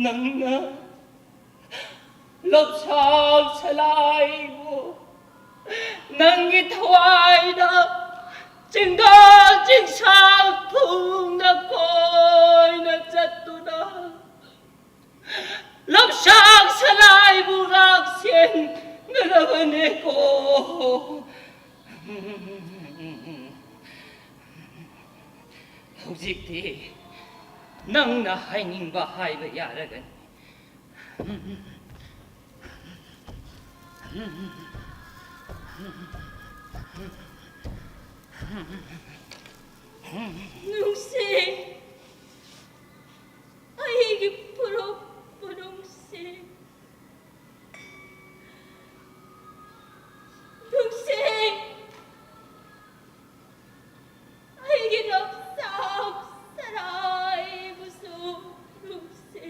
ꯅꯪꯅ ꯂꯣꯛꯁꯥꯛ ꯁꯂꯥꯏꯕꯨ ꯅꯪꯒꯤ ꯊꯋꯥꯏꯗ ꯆꯤꯡꯗꯣꯜ ꯆꯤꯡꯁꯥꯡ ꯊꯨꯡꯅ ꯀꯣꯏꯅ ꯆꯠꯇꯨꯅ ꯂꯣꯛꯁꯥꯛ ꯁꯂꯥꯏꯕꯨ ꯉꯥꯛ ꯁꯦꯟꯒꯗꯕꯅꯦꯀꯣ꯫ ꯍꯧꯖꯤꯛꯇꯤ ꯅꯪꯅ ꯍꯥꯏꯅꯤꯡꯕ ꯍꯥꯏꯕ ꯌꯥꯔꯒꯅꯤ꯫ ꯅꯨꯡꯁꯤ, ꯑꯩꯒꯤ ꯐꯨꯔꯨꯞꯄꯨ ꯅꯨꯡꯁꯤ꯫ ꯅꯨꯡꯁꯤ, ꯑꯩꯒꯤ ꯂꯣꯛꯁꯥꯛ ꯁꯔꯥꯏꯕꯨꯁꯨ ꯅꯨꯡꯁꯤ꯫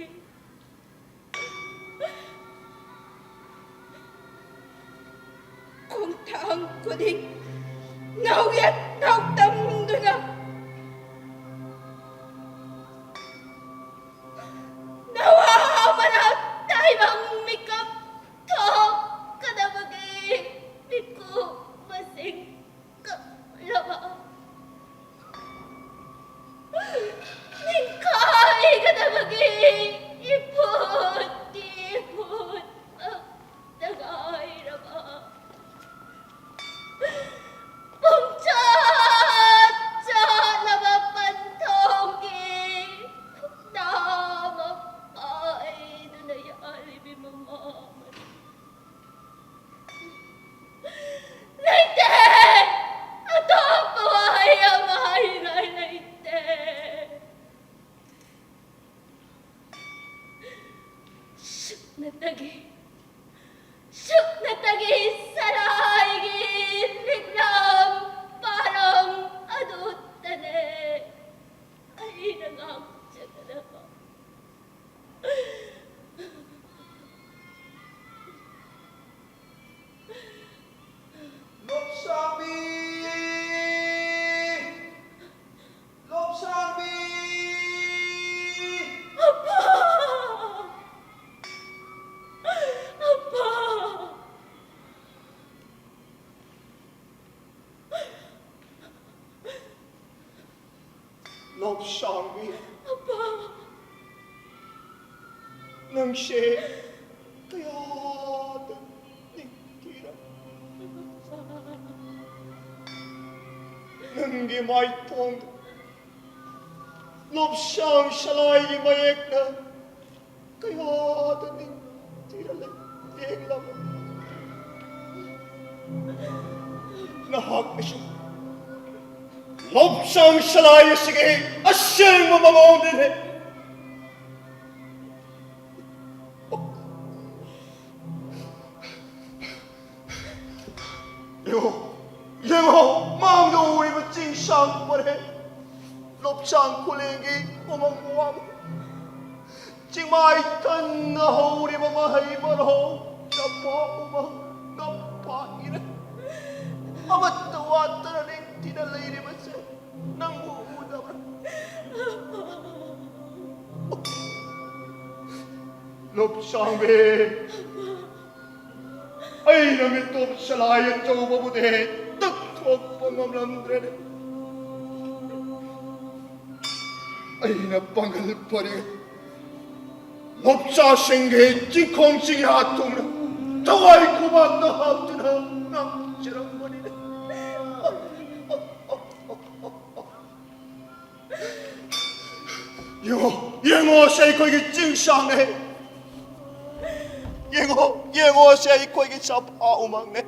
ꯈꯣꯡꯊꯥꯡ ꯈꯨꯗꯤꯡ ꯅꯥꯎꯌꯦꯠ ꯅꯥꯎꯇꯝꯗꯨꯅ ꯅꯋꯥ ꯃꯅꯥꯛ ꯇꯥꯏꯕꯪ ꯃꯤꯀꯞ ꯊꯣꯛꯀꯗꯕꯒꯤ ꯃꯤꯀꯨꯞ ꯃꯁꯤꯡ ꯀꯛꯂꯕ ꯅꯤꯡꯈꯥꯏꯒꯗꯕꯒꯤ ꯏꯐꯨꯠꯀꯤ ꯏꯐꯨꯠ ꯉꯥꯏꯔꯕ ꯄꯨꯝꯆꯥ ꯁꯨꯞꯅꯇꯒꯤ, ꯁꯨꯞꯅꯇꯒꯤ ꯁꯂꯥꯏꯒꯤ ꯂꯤꯛꯂꯝ ꯄꯥꯔꯝ ꯑꯗꯨꯇꯅꯦ ꯑꯩꯅ ꯉꯥꯛꯆꯒꯗꯕ꯫ ꯂꯣꯞꯁꯥꯡꯕꯤ! ꯂꯣꯞꯁꯥꯡꯕꯤ! ꯑꯄꯥ! ꯑꯄꯥ! ꯂꯣꯞꯁꯥꯡꯕꯤ! ꯑꯄꯥ! ꯅꯪꯁꯦ ꯀꯌꯥꯗ ꯅꯤꯡꯊꯤꯔ꯫ ꯅꯪꯒꯤ ꯃꯥꯏꯊꯣꯡꯗ ꯂꯣꯞꯁꯥꯡ ꯁꯂꯥꯏꯒꯤ ꯃꯌꯦꯛꯅ ꯀꯌꯥꯗ ꯅꯤꯡꯊꯤꯔ ꯂꯦꯡꯂꯕ꯫ ꯅꯍꯥꯛ ꯑꯁꯤ ꯂꯣꯞꯁꯥꯡ ꯁꯂꯥꯏ ꯑꯁꯤꯒꯤ ꯑꯁꯦꯡꯕ ꯃꯑꯣꯡꯅꯤꯅꯦ꯫ ꯌꯦꯡꯉꯣ, ꯌꯦꯡꯉꯣ, ꯃꯥꯡꯗ ꯎꯔꯤꯕ ꯆꯤꯡꯁꯥꯡ ꯄꯔꯦꯡ, ꯂꯣꯞꯁꯥꯡ ꯈꯨꯂꯦꯟꯒꯤ ꯎꯃꯪ ꯋꯥꯃꯪ, ꯆꯤꯡꯃꯥꯏ ꯊꯟꯅ ꯍꯧꯔꯤꯕ ꯃꯍꯩ ꯃꯔꯣꯡ, ꯆꯝꯐꯥ ꯎꯃꯪ, ꯉꯝꯐꯥ ꯏꯔꯩ, ꯑꯃꯠꯇ ꯋꯥꯠꯇꯅ ꯅꯤꯡꯊꯤꯅ ꯂꯩꯔꯤꯕꯁꯦ ꯅꯪꯕꯨ ꯎꯗꯕ꯭ꯔꯥ? ꯂꯣꯞꯁꯥꯡꯕꯤ, ꯑꯩꯅ ꯃꯤꯠꯇꯣꯞ ꯁꯂꯥꯏ ꯑꯆꯧꯕꯕꯨꯗꯤ ꯇꯛꯊꯣꯛꯄ ꯉꯝꯂꯝꯗ꯭ꯔꯦꯅꯦ꯫ ꯑꯩꯅ ꯄꯥꯡꯒꯜ ꯄꯔꯦꯡ ꯂꯣꯞꯆꯥꯁꯤꯡꯒꯤ ꯆꯤꯡꯈꯣꯡ ꯆꯤꯡꯌꯥ ꯇꯨꯡꯅ ꯊꯋꯥꯏ ꯈꯨꯕꯥꯛꯇ ꯍꯥꯞꯇꯨꯅ ꯉꯝꯖꯔꯝꯕꯅꯤꯅꯦ꯫ ꯌꯦꯡꯉꯣ, ꯌꯦꯡꯉꯣ, ꯁꯦ ꯑꯩꯈꯣꯏꯒꯤ ꯆꯤꯡꯁꯥꯡꯅꯦ꯫ ꯌꯦꯡꯉꯣ, ꯌꯦꯡꯉꯣ, ꯁꯦ ꯑꯩꯈꯣꯏꯒꯤ ꯆꯐꯥ ꯎꯃꯪꯅꯦ꯫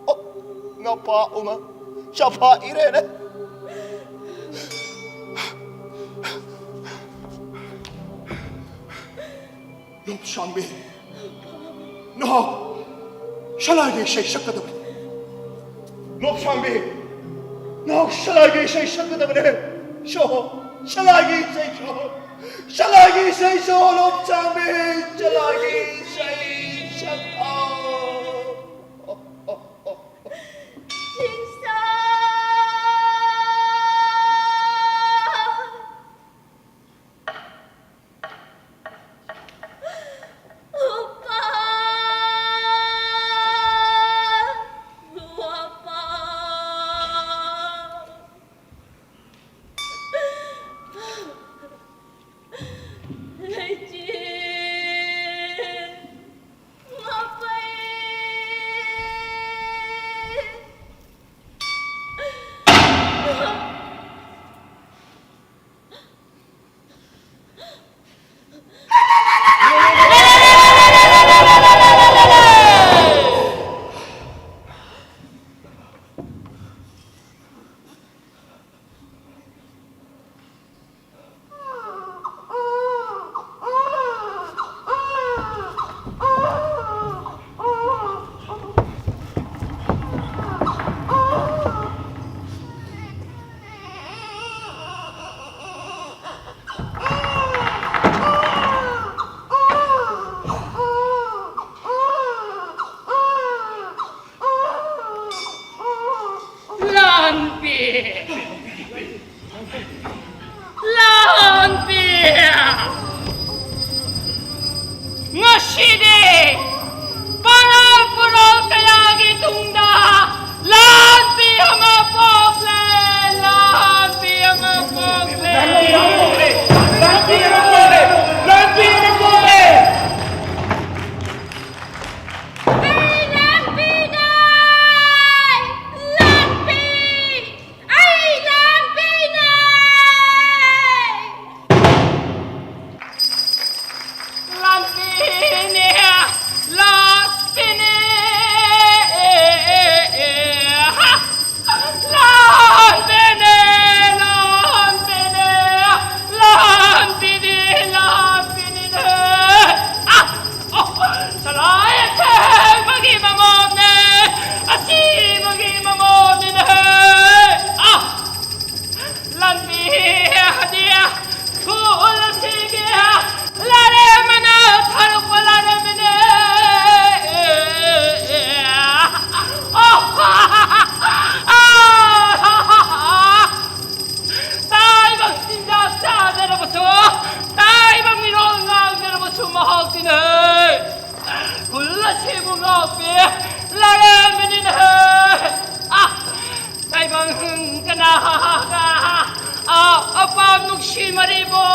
ꯑꯣ, ꯉꯐꯥ ꯎꯃꯪ, ꯆꯐꯥ ꯏꯔꯦꯅꯦ꯫ ꯂꯣꯞꯁꯥꯡꯕꯤ, ꯅꯍꯥꯛ ꯁꯂꯥꯏꯒꯤ ꯏꯁꯩ ꯁꯛꯀꯗꯕꯅꯤ꯫ ꯂꯣꯞꯁꯥꯡꯕꯤ, ꯅꯍꯥꯛ ꯁꯂꯥꯏꯒꯤ ꯏꯁꯩ ꯁꯛꯀꯗꯕꯅꯦ꯫ ꯁꯛꯑꯣ, ꯁꯂꯥꯏꯒꯤ ꯏꯁꯩ ꯁꯛꯑꯣ꯫ ꯁꯂꯥꯏꯒꯤ ꯏꯁꯩ ꯁꯛꯑꯣ, ꯂꯣꯞꯁꯥꯡꯕꯤ, ꯁꯂꯥꯏꯒꯤ ꯏꯁꯩ ꯁꯛꯑꯣ꯫ ꯂꯥꯛꯂꯝꯃꯤꯅꯤꯅꯦ꯫ ꯑ, ꯇꯥꯏꯕꯪ ꯀꯅꯥꯒ, ꯑ, ꯑꯄꯥꯝ ꯅꯨꯡꯁꯤ ꯃꯔꯤꯕꯣ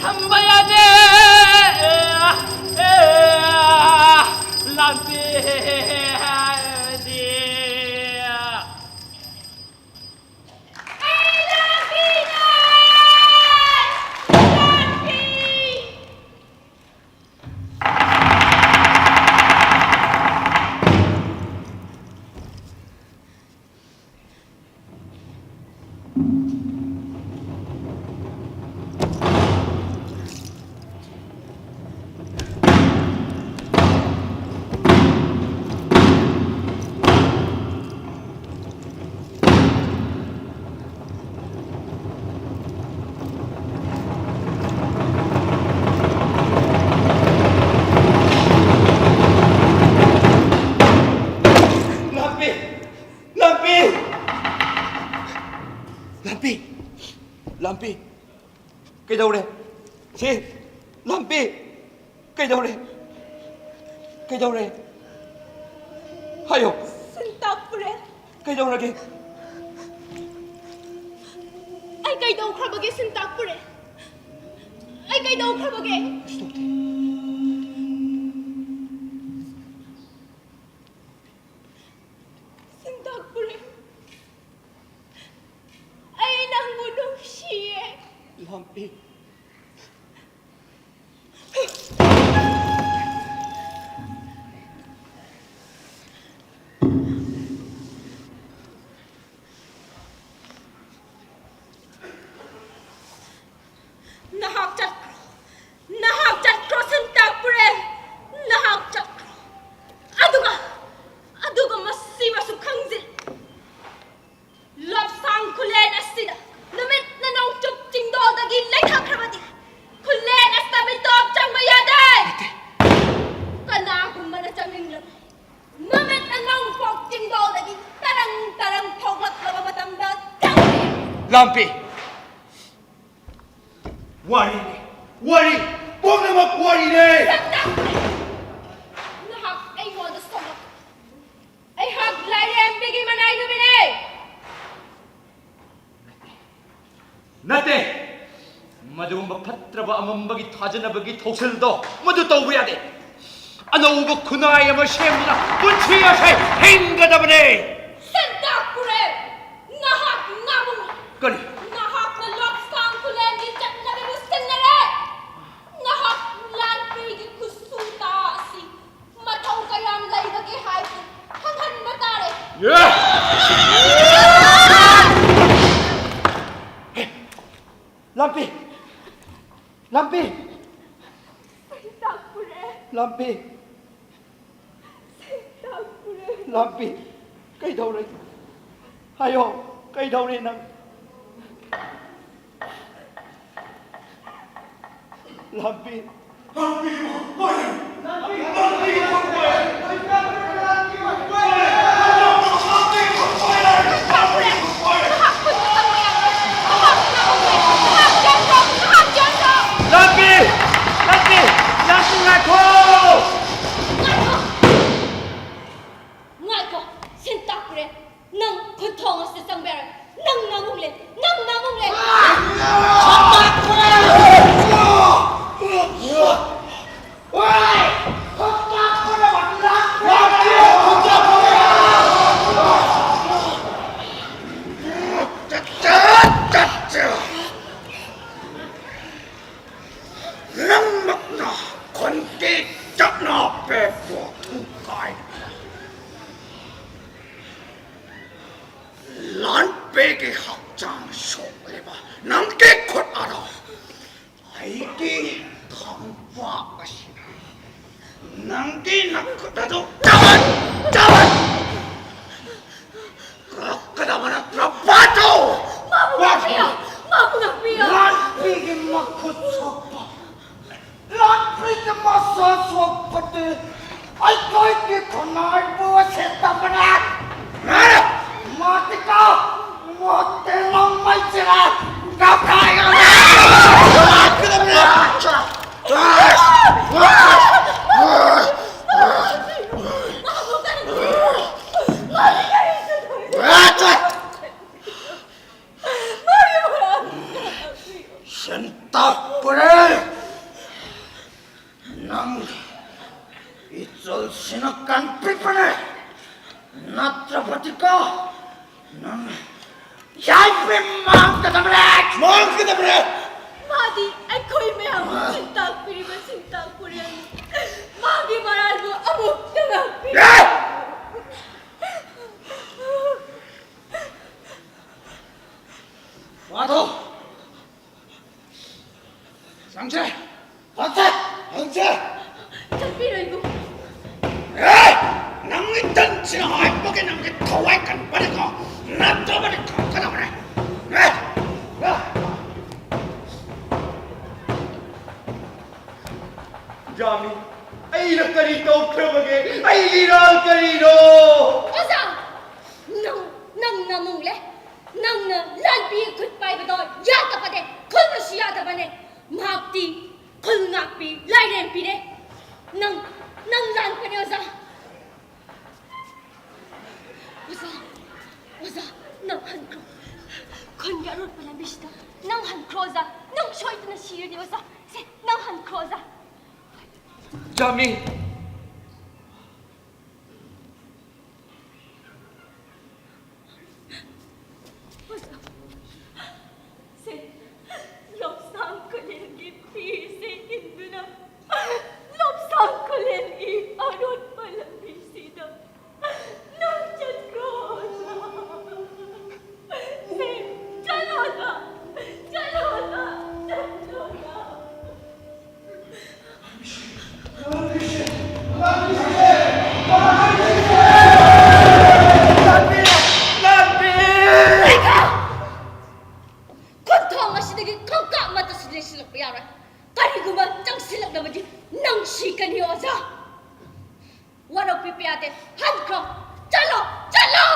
ꯊꯝꯕ ꯌꯥꯗꯦ꯫ ꯑꯦ, ꯑꯦ, ꯂꯥꯟꯄꯤ꯫ ꯂꯥꯝꯄꯤ! ꯂꯥꯝꯄꯤ! ꯂꯥꯝꯄꯤ! ꯂꯥꯝꯄꯤ! ꯀꯩꯗꯧꯔꯦ? ꯁꯤ ꯂꯥꯝꯄꯤ! ꯀꯩꯗꯧꯔꯦ? ꯀꯩꯗꯧꯔꯦ? ꯍꯥꯏꯌꯣ꯫ ꯁꯤꯟꯇꯥꯛ ꯄꯨꯔꯦꯜ꯫ ꯀꯩꯗꯧꯔꯒꯦ? ꯑꯩ ꯀꯩꯗꯧꯈ꯭ꯔꯕꯒꯦ, ꯁꯤꯟꯇꯥꯛ ꯄꯨꯔꯦꯜ? ꯑꯩ ꯀꯩꯗꯧꯈ꯭ꯔꯕꯒꯦ? ꯀꯩꯁꯨ ꯇꯧꯗꯦ꯫ ꯁꯤꯟꯇꯥꯛ ꯄꯨꯔꯦꯜ꯫ ꯑꯩ ꯅꯪꯕꯨ ꯅꯨꯡꯁꯤꯌꯦ꯫ ꯂꯥꯝꯄꯤ꯫ ꯅꯍꯥꯛ ꯆꯠꯈ꯭ꯔꯣ꯫ ꯅꯍꯥꯛ ꯆꯠꯈ꯭ꯔꯣ, ꯁꯤꯟꯇꯥꯛ ꯄꯨꯔꯦꯜ꯫ ꯅꯍꯥꯛ ꯆꯠꯈ꯭ꯔꯣ꯫ ꯑꯗꯨꯒ, ꯑꯗꯨꯒ ꯃꯁꯤꯃꯁꯨ ꯈꯪꯖꯤꯜꯂꯨ꯫ ꯂꯞꯁꯥꯡ ꯈꯨꯂꯦꯟ ꯑꯁꯤꯅ ꯅꯨꯃꯤꯠꯅ ꯅꯣꯡꯆꯨꯞ ꯆꯤꯡꯗꯣꯜꯗꯒꯤ ꯂꯩꯊꯈ꯭ꯔꯕꯗꯤ, ꯈꯨꯂꯦꯟ ꯑꯁꯤꯗ ꯃꯤꯇꯣꯞ ꯆꯪꯕ ꯌꯥꯗꯦ꯫ ꯅꯠꯇꯦ꯫ ꯀꯅꯥꯒꯨꯝꯕꯅ ꯆꯪꯅꯤꯡꯂꯕ, ꯅꯨꯃꯤꯠꯅ ꯅꯣꯡꯄꯣꯛ ꯆꯤꯡꯗꯣꯜꯗꯒꯤ ꯇꯔꯪ ꯇꯔꯪ ꯊꯣꯛꯂꯛꯂꯕ ꯃꯇꯝꯗ ꯆꯪꯕ ꯌꯥꯏ꯫ ꯂꯥꯝꯄꯤ꯫ ꯋꯥꯔꯤꯅꯤ꯫ ꯋꯥꯔꯤ꯫ ꯄꯨꯝꯅꯃꯛ ꯋꯥꯔꯤꯅꯦ꯫ ꯁꯛꯇ! ꯅꯍꯥꯛ ꯑꯩꯉꯣꯟꯗ ꯃꯅꯥꯏ ꯅꯨꯃꯤꯠꯅꯦ꯫ ꯅꯠꯇꯦ꯫ ꯃꯗꯨꯒꯨꯝꯕ ꯐꯠꯇ꯭ꯔꯕ ꯑꯃꯝꯕꯒꯤ ꯊꯥꯖꯅꯕꯒꯤ ꯊꯧꯁꯤꯜꯗꯣ ꯃꯗꯨ ꯇꯧꯕ ꯌꯥꯗꯦ꯫ ꯑꯅꯧꯕ ꯈꯨꯟꯅꯥꯏ ꯑꯃ ꯁꯦꯝꯗꯨꯅ ꯄꯨꯟꯁꯤ ꯑꯁꯦ ꯍꯤꯡꯒꯗꯕꯅꯦ꯫ ꯁꯦꯟꯇꯥꯛ ꯄꯨꯔꯦꯜ, ꯅꯍꯥꯛ ꯅꯥꯃꯨꯡ꯫ ꯀꯔꯤ? ꯅꯍꯥꯛꯅ ꯂꯣꯛꯁꯥꯡ ꯈꯨꯂꯦꯟꯒꯤ ꯆꯠꯅꯕꯤꯕꯨ ꯁꯤꯟꯅꯔꯦ꯫ ꯅꯍꯥꯛ ꯂꯥꯟꯄꯤꯒꯤ ꯈꯨꯠꯁꯨ ꯇꯥ ꯑꯁꯤ ꯃꯊꯧ ꯀꯌꯥꯝ ꯂꯩꯕꯒꯦ ꯍꯥꯏꯕꯗꯨ ꯈꯪꯍꯟꯕ ꯇꯥꯔꯦ꯫ ꯂꯥꯟꯄꯤ! ꯂꯥꯟꯄꯤ! ꯁꯦꯟꯇꯥꯛ ꯄꯨꯔꯦꯜ꯫ ꯂꯥꯟꯄꯤ! ꯁꯦꯟꯇꯥꯛ ꯄꯨꯔꯦꯜ꯫ ꯂꯥꯟꯄꯤ! ꯀꯩꯗꯧꯔꯦ? ꯍꯥꯏꯌꯣ, ꯀꯩꯗꯧꯔꯦ ꯅꯪ? ꯂꯥꯟꯄꯤ! ꯂꯥꯟꯄꯤ! ꯂꯥꯟꯄꯤ! ꯂꯥꯟꯄꯤ, ꯉꯥꯏꯈꯣ! ꯉꯥꯏꯈꯣ! ꯉꯥꯏꯈꯣ! ꯁꯦꯟꯇꯥꯛ ꯄꯨꯔꯦꯜ! ꯅꯪ ꯈꯨꯟꯊꯣꯡ ꯑꯁꯤꯗ ꯆꯪꯕ ꯌꯥꯔꯣꯏ꯫ ꯅꯪ ꯅꯥꯃꯨꯡꯂꯦ! ꯅꯪ ꯅꯥꯃꯨꯡꯂꯦ! ꯅꯪꯃꯛꯅ ꯈꯣꯟꯇꯤ ꯆꯠꯅ ꯄꯦꯛꯄ ꯊꯨꯒꯥꯏ꯫ ꯂꯥꯟꯄꯤꯒꯤ ꯍꯛꯆꯥꯡ ꯁꯣꯛꯂꯤꯕ ꯅꯪꯒꯤ ꯈꯨꯠ ꯑꯗꯣ ꯑꯩꯒꯤ ꯈꯣꯡꯄꯥꯛ ꯑꯁꯤꯅ ꯅꯪꯒꯤ ꯅꯈꯨꯠ ꯑꯗꯨ ꯇꯥꯕꯟ, ꯇꯥꯕꯟ ꯀꯛꯀꯗꯕ ꯅꯠꯇ꯭ꯔꯣ, ꯄꯥꯊꯧ? ꯃꯥꯕꯨ ꯉꯥꯛꯄꯤꯌꯨ! ꯃꯥꯕꯨ ꯉꯥꯛꯄꯤꯌꯨ! ꯂꯥꯟꯄꯤꯒꯤ ꯃꯈꯨꯠ ꯁꯣꯛꯄ, ꯂꯥꯟꯄꯤꯒꯤ ꯃꯁꯥ ꯁꯣꯛꯄꯗꯤ ꯑꯩꯈꯣꯏꯒꯤ ꯈꯨꯟꯅꯥꯏꯕꯨ ꯎꯁꯤꯠꯇꯕꯅꯦ꯫ ꯃꯥꯅ ꯃꯥꯇꯤꯀꯥ ꯃꯣꯇꯦ ꯅꯣꯡꯃꯩꯁꯤꯅ ꯀꯥꯞꯊꯥꯏꯒꯅꯤ꯫ ꯃꯥꯕꯨ ꯀꯔꯤ, ꯃꯥꯕꯨ ꯀꯔꯤꯁꯨ ꯅꯪ ꯏꯆꯜꯁꯤꯅ ꯀꯟꯕꯤꯕꯅꯦ, ꯅꯠꯇ꯭ꯔꯕꯗꯤꯀꯣ ꯅꯪ ꯌꯥꯏꯐ ꯃꯥꯡꯒꯗꯕꯅꯦ! ꯃꯥꯡꯒꯗꯕꯅꯦ! ꯃꯥꯗꯤ ꯑꯩꯈꯣꯏ ꯃꯌꯥꯝꯕꯨ ꯆꯤꯟꯇꯥꯛꯄꯤꯔꯤꯕ ꯆꯤꯟꯇꯥꯛ ꯄꯨꯔꯦꯜꯅꯤ꯫ ꯃꯥꯒꯤ ꯃꯔꯥꯜꯕꯨ ꯑꯃꯨꯛꯇ ꯉꯥꯛꯄꯤꯌꯨ꯫ ꯑꯦ! ꯋꯥꯗꯣ! ꯆꯪꯁꯦ! ꯍꯪꯁꯦ! ꯍꯪꯁꯦ! ꯆꯠꯄꯤꯔꯣ, ꯏꯕꯨꯡ꯫ ꯑꯦ! ꯅꯪꯒꯤ ꯇꯟꯁꯤꯅ ꯍꯥꯏꯕꯒꯤ ꯅꯪꯒꯤ ꯊꯋꯥꯏ ꯀꯟꯕꯅꯤꯀꯣ, ꯅꯠꯇ꯭ꯔꯕꯗꯤ ꯈꯪꯒꯗꯕꯅꯦ꯫ ꯑꯦ! ꯌꯥꯃꯤ, ꯑꯩꯅ ꯀꯔꯤ ꯇꯧꯈ꯭ꯔꯕꯒꯦ? ꯑꯩꯒꯤ ꯏꯔꯥꯜ ꯀꯔꯤꯅꯣ? ꯑꯣꯖꯥ! ꯅꯪ, ꯅꯪꯅ ꯃꯨꯡꯂꯦ꯫ ꯅꯪꯅ ꯂꯥꯟꯕꯤ ꯈꯨꯠ ꯄꯥꯏꯕꯗꯣ ꯌꯥꯗꯕꯅꯦ꯫ ꯈꯨꯜꯕꯁꯨ ꯌꯥꯗꯕꯅꯦ꯫ ꯃꯍꯥꯛꯇꯤ ꯈꯨꯜ ꯉꯥꯛꯄꯤ, ꯂꯥꯏꯔꯦꯝꯕꯤꯅꯦ꯫ ꯅꯪ, ꯅꯪ ꯂꯥꯟꯕꯅꯦ, ꯑꯣꯖꯥ꯫ ꯑꯣꯖꯥ, ꯑꯣꯖꯥ, ꯅꯪ ꯍꯟꯈ꯭ꯔꯣ꯫ ꯈꯨꯟꯒꯤ ꯑꯔꯣꯠꯄ ꯂꯝꯕꯤꯁꯤꯗ ꯅꯪ ꯍꯟꯈ꯭ꯔꯣ, ꯑꯣꯖꯥ꯫ ꯅꯪ ꯁꯣꯏꯗꯅ ꯁꯤꯔꯅꯤ, ꯑꯣꯖꯥ꯫ ꯁꯦ, ꯅꯪ ꯍꯟꯈ꯭ꯔꯣ, ꯑꯣꯖꯥ꯫ ꯖꯥꯃꯤ! ꯁꯦ, ꯂꯧꯁꯥꯡ ꯈꯨꯂꯦꯟꯒꯤ ꯐꯤꯁꯦ ꯏꯟꯗꯨꯅ, ꯂꯧꯁꯥꯡ ꯈꯨꯂꯦꯟꯒꯤ ꯑꯔꯣꯠꯄ ꯂꯝꯕꯤꯁꯤꯗ ꯅꯪ ꯆꯠꯈ꯭ꯔꯣ, ꯑꯣꯖꯥ꯫ ꯁꯦ, ꯆꯠꯂꯣ, ꯑꯣꯖꯥ꯫ ꯆꯠꯂꯣ, ꯑꯣꯖꯥ꯫ ꯆꯠꯂꯣ, ꯑꯣꯖꯥ꯫ ꯈꯨꯟꯊꯣꯡ ꯑꯁꯤꯗꯒꯤ ꯈꯣꯡꯀꯥꯞ ꯑꯃꯠꯇꯁꯨ ꯂꯦꯡꯁꯤꯜꯂꯛꯄ ꯌꯥꯔꯣꯏ꯫ ꯀꯔꯤꯒꯨꯝꯕ ꯆꯪꯁꯤꯜꯂꯛꯂꯕꯗꯤ ꯅꯪ ꯁꯤꯒꯅꯤ, ꯑꯣꯖꯥ꯫ ꯋꯥꯔꯧꯕꯤꯕ ꯌꯥꯗꯦ꯫ ꯍꯟꯈ꯭ꯔꯣ꯫ ꯆꯠꯂꯣ꯫ ꯆꯠꯂꯣ꯫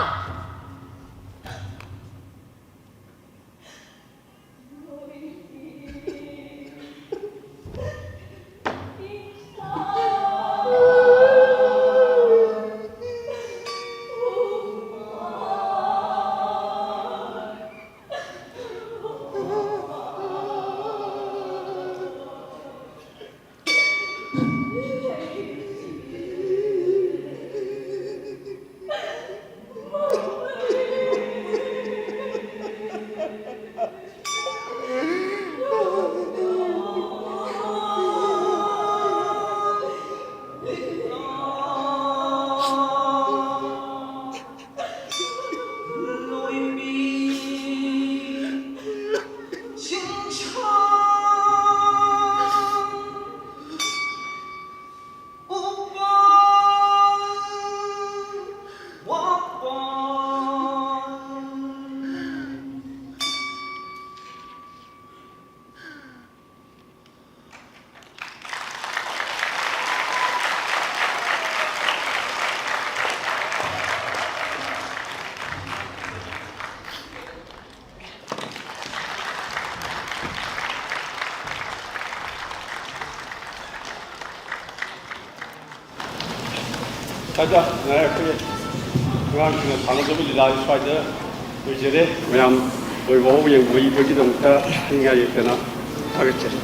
ꯁ꯭ꯋꯥꯏꯗ ꯉꯥꯏ ꯑꯩꯈꯣꯏ ꯑꯉꯥꯡꯁꯤꯡꯅ ꯁꯥꯟꯅꯖꯕ ꯂꯤꯂꯥꯁꯤ ꯁ꯭ꯋꯥꯏꯗ ꯂꯣꯏꯖꯔꯦ꯫ ꯃꯌꯥꯝ ꯂꯣꯏꯕꯐꯥꯎ ꯌꯦꯡꯕꯤꯕꯒꯤꯗꯃꯛꯇ ꯊꯤꯅꯤꯡꯉꯥꯏ ꯂꯩꯇꯅ ꯊꯥꯒꯠꯆꯔꯤ꯫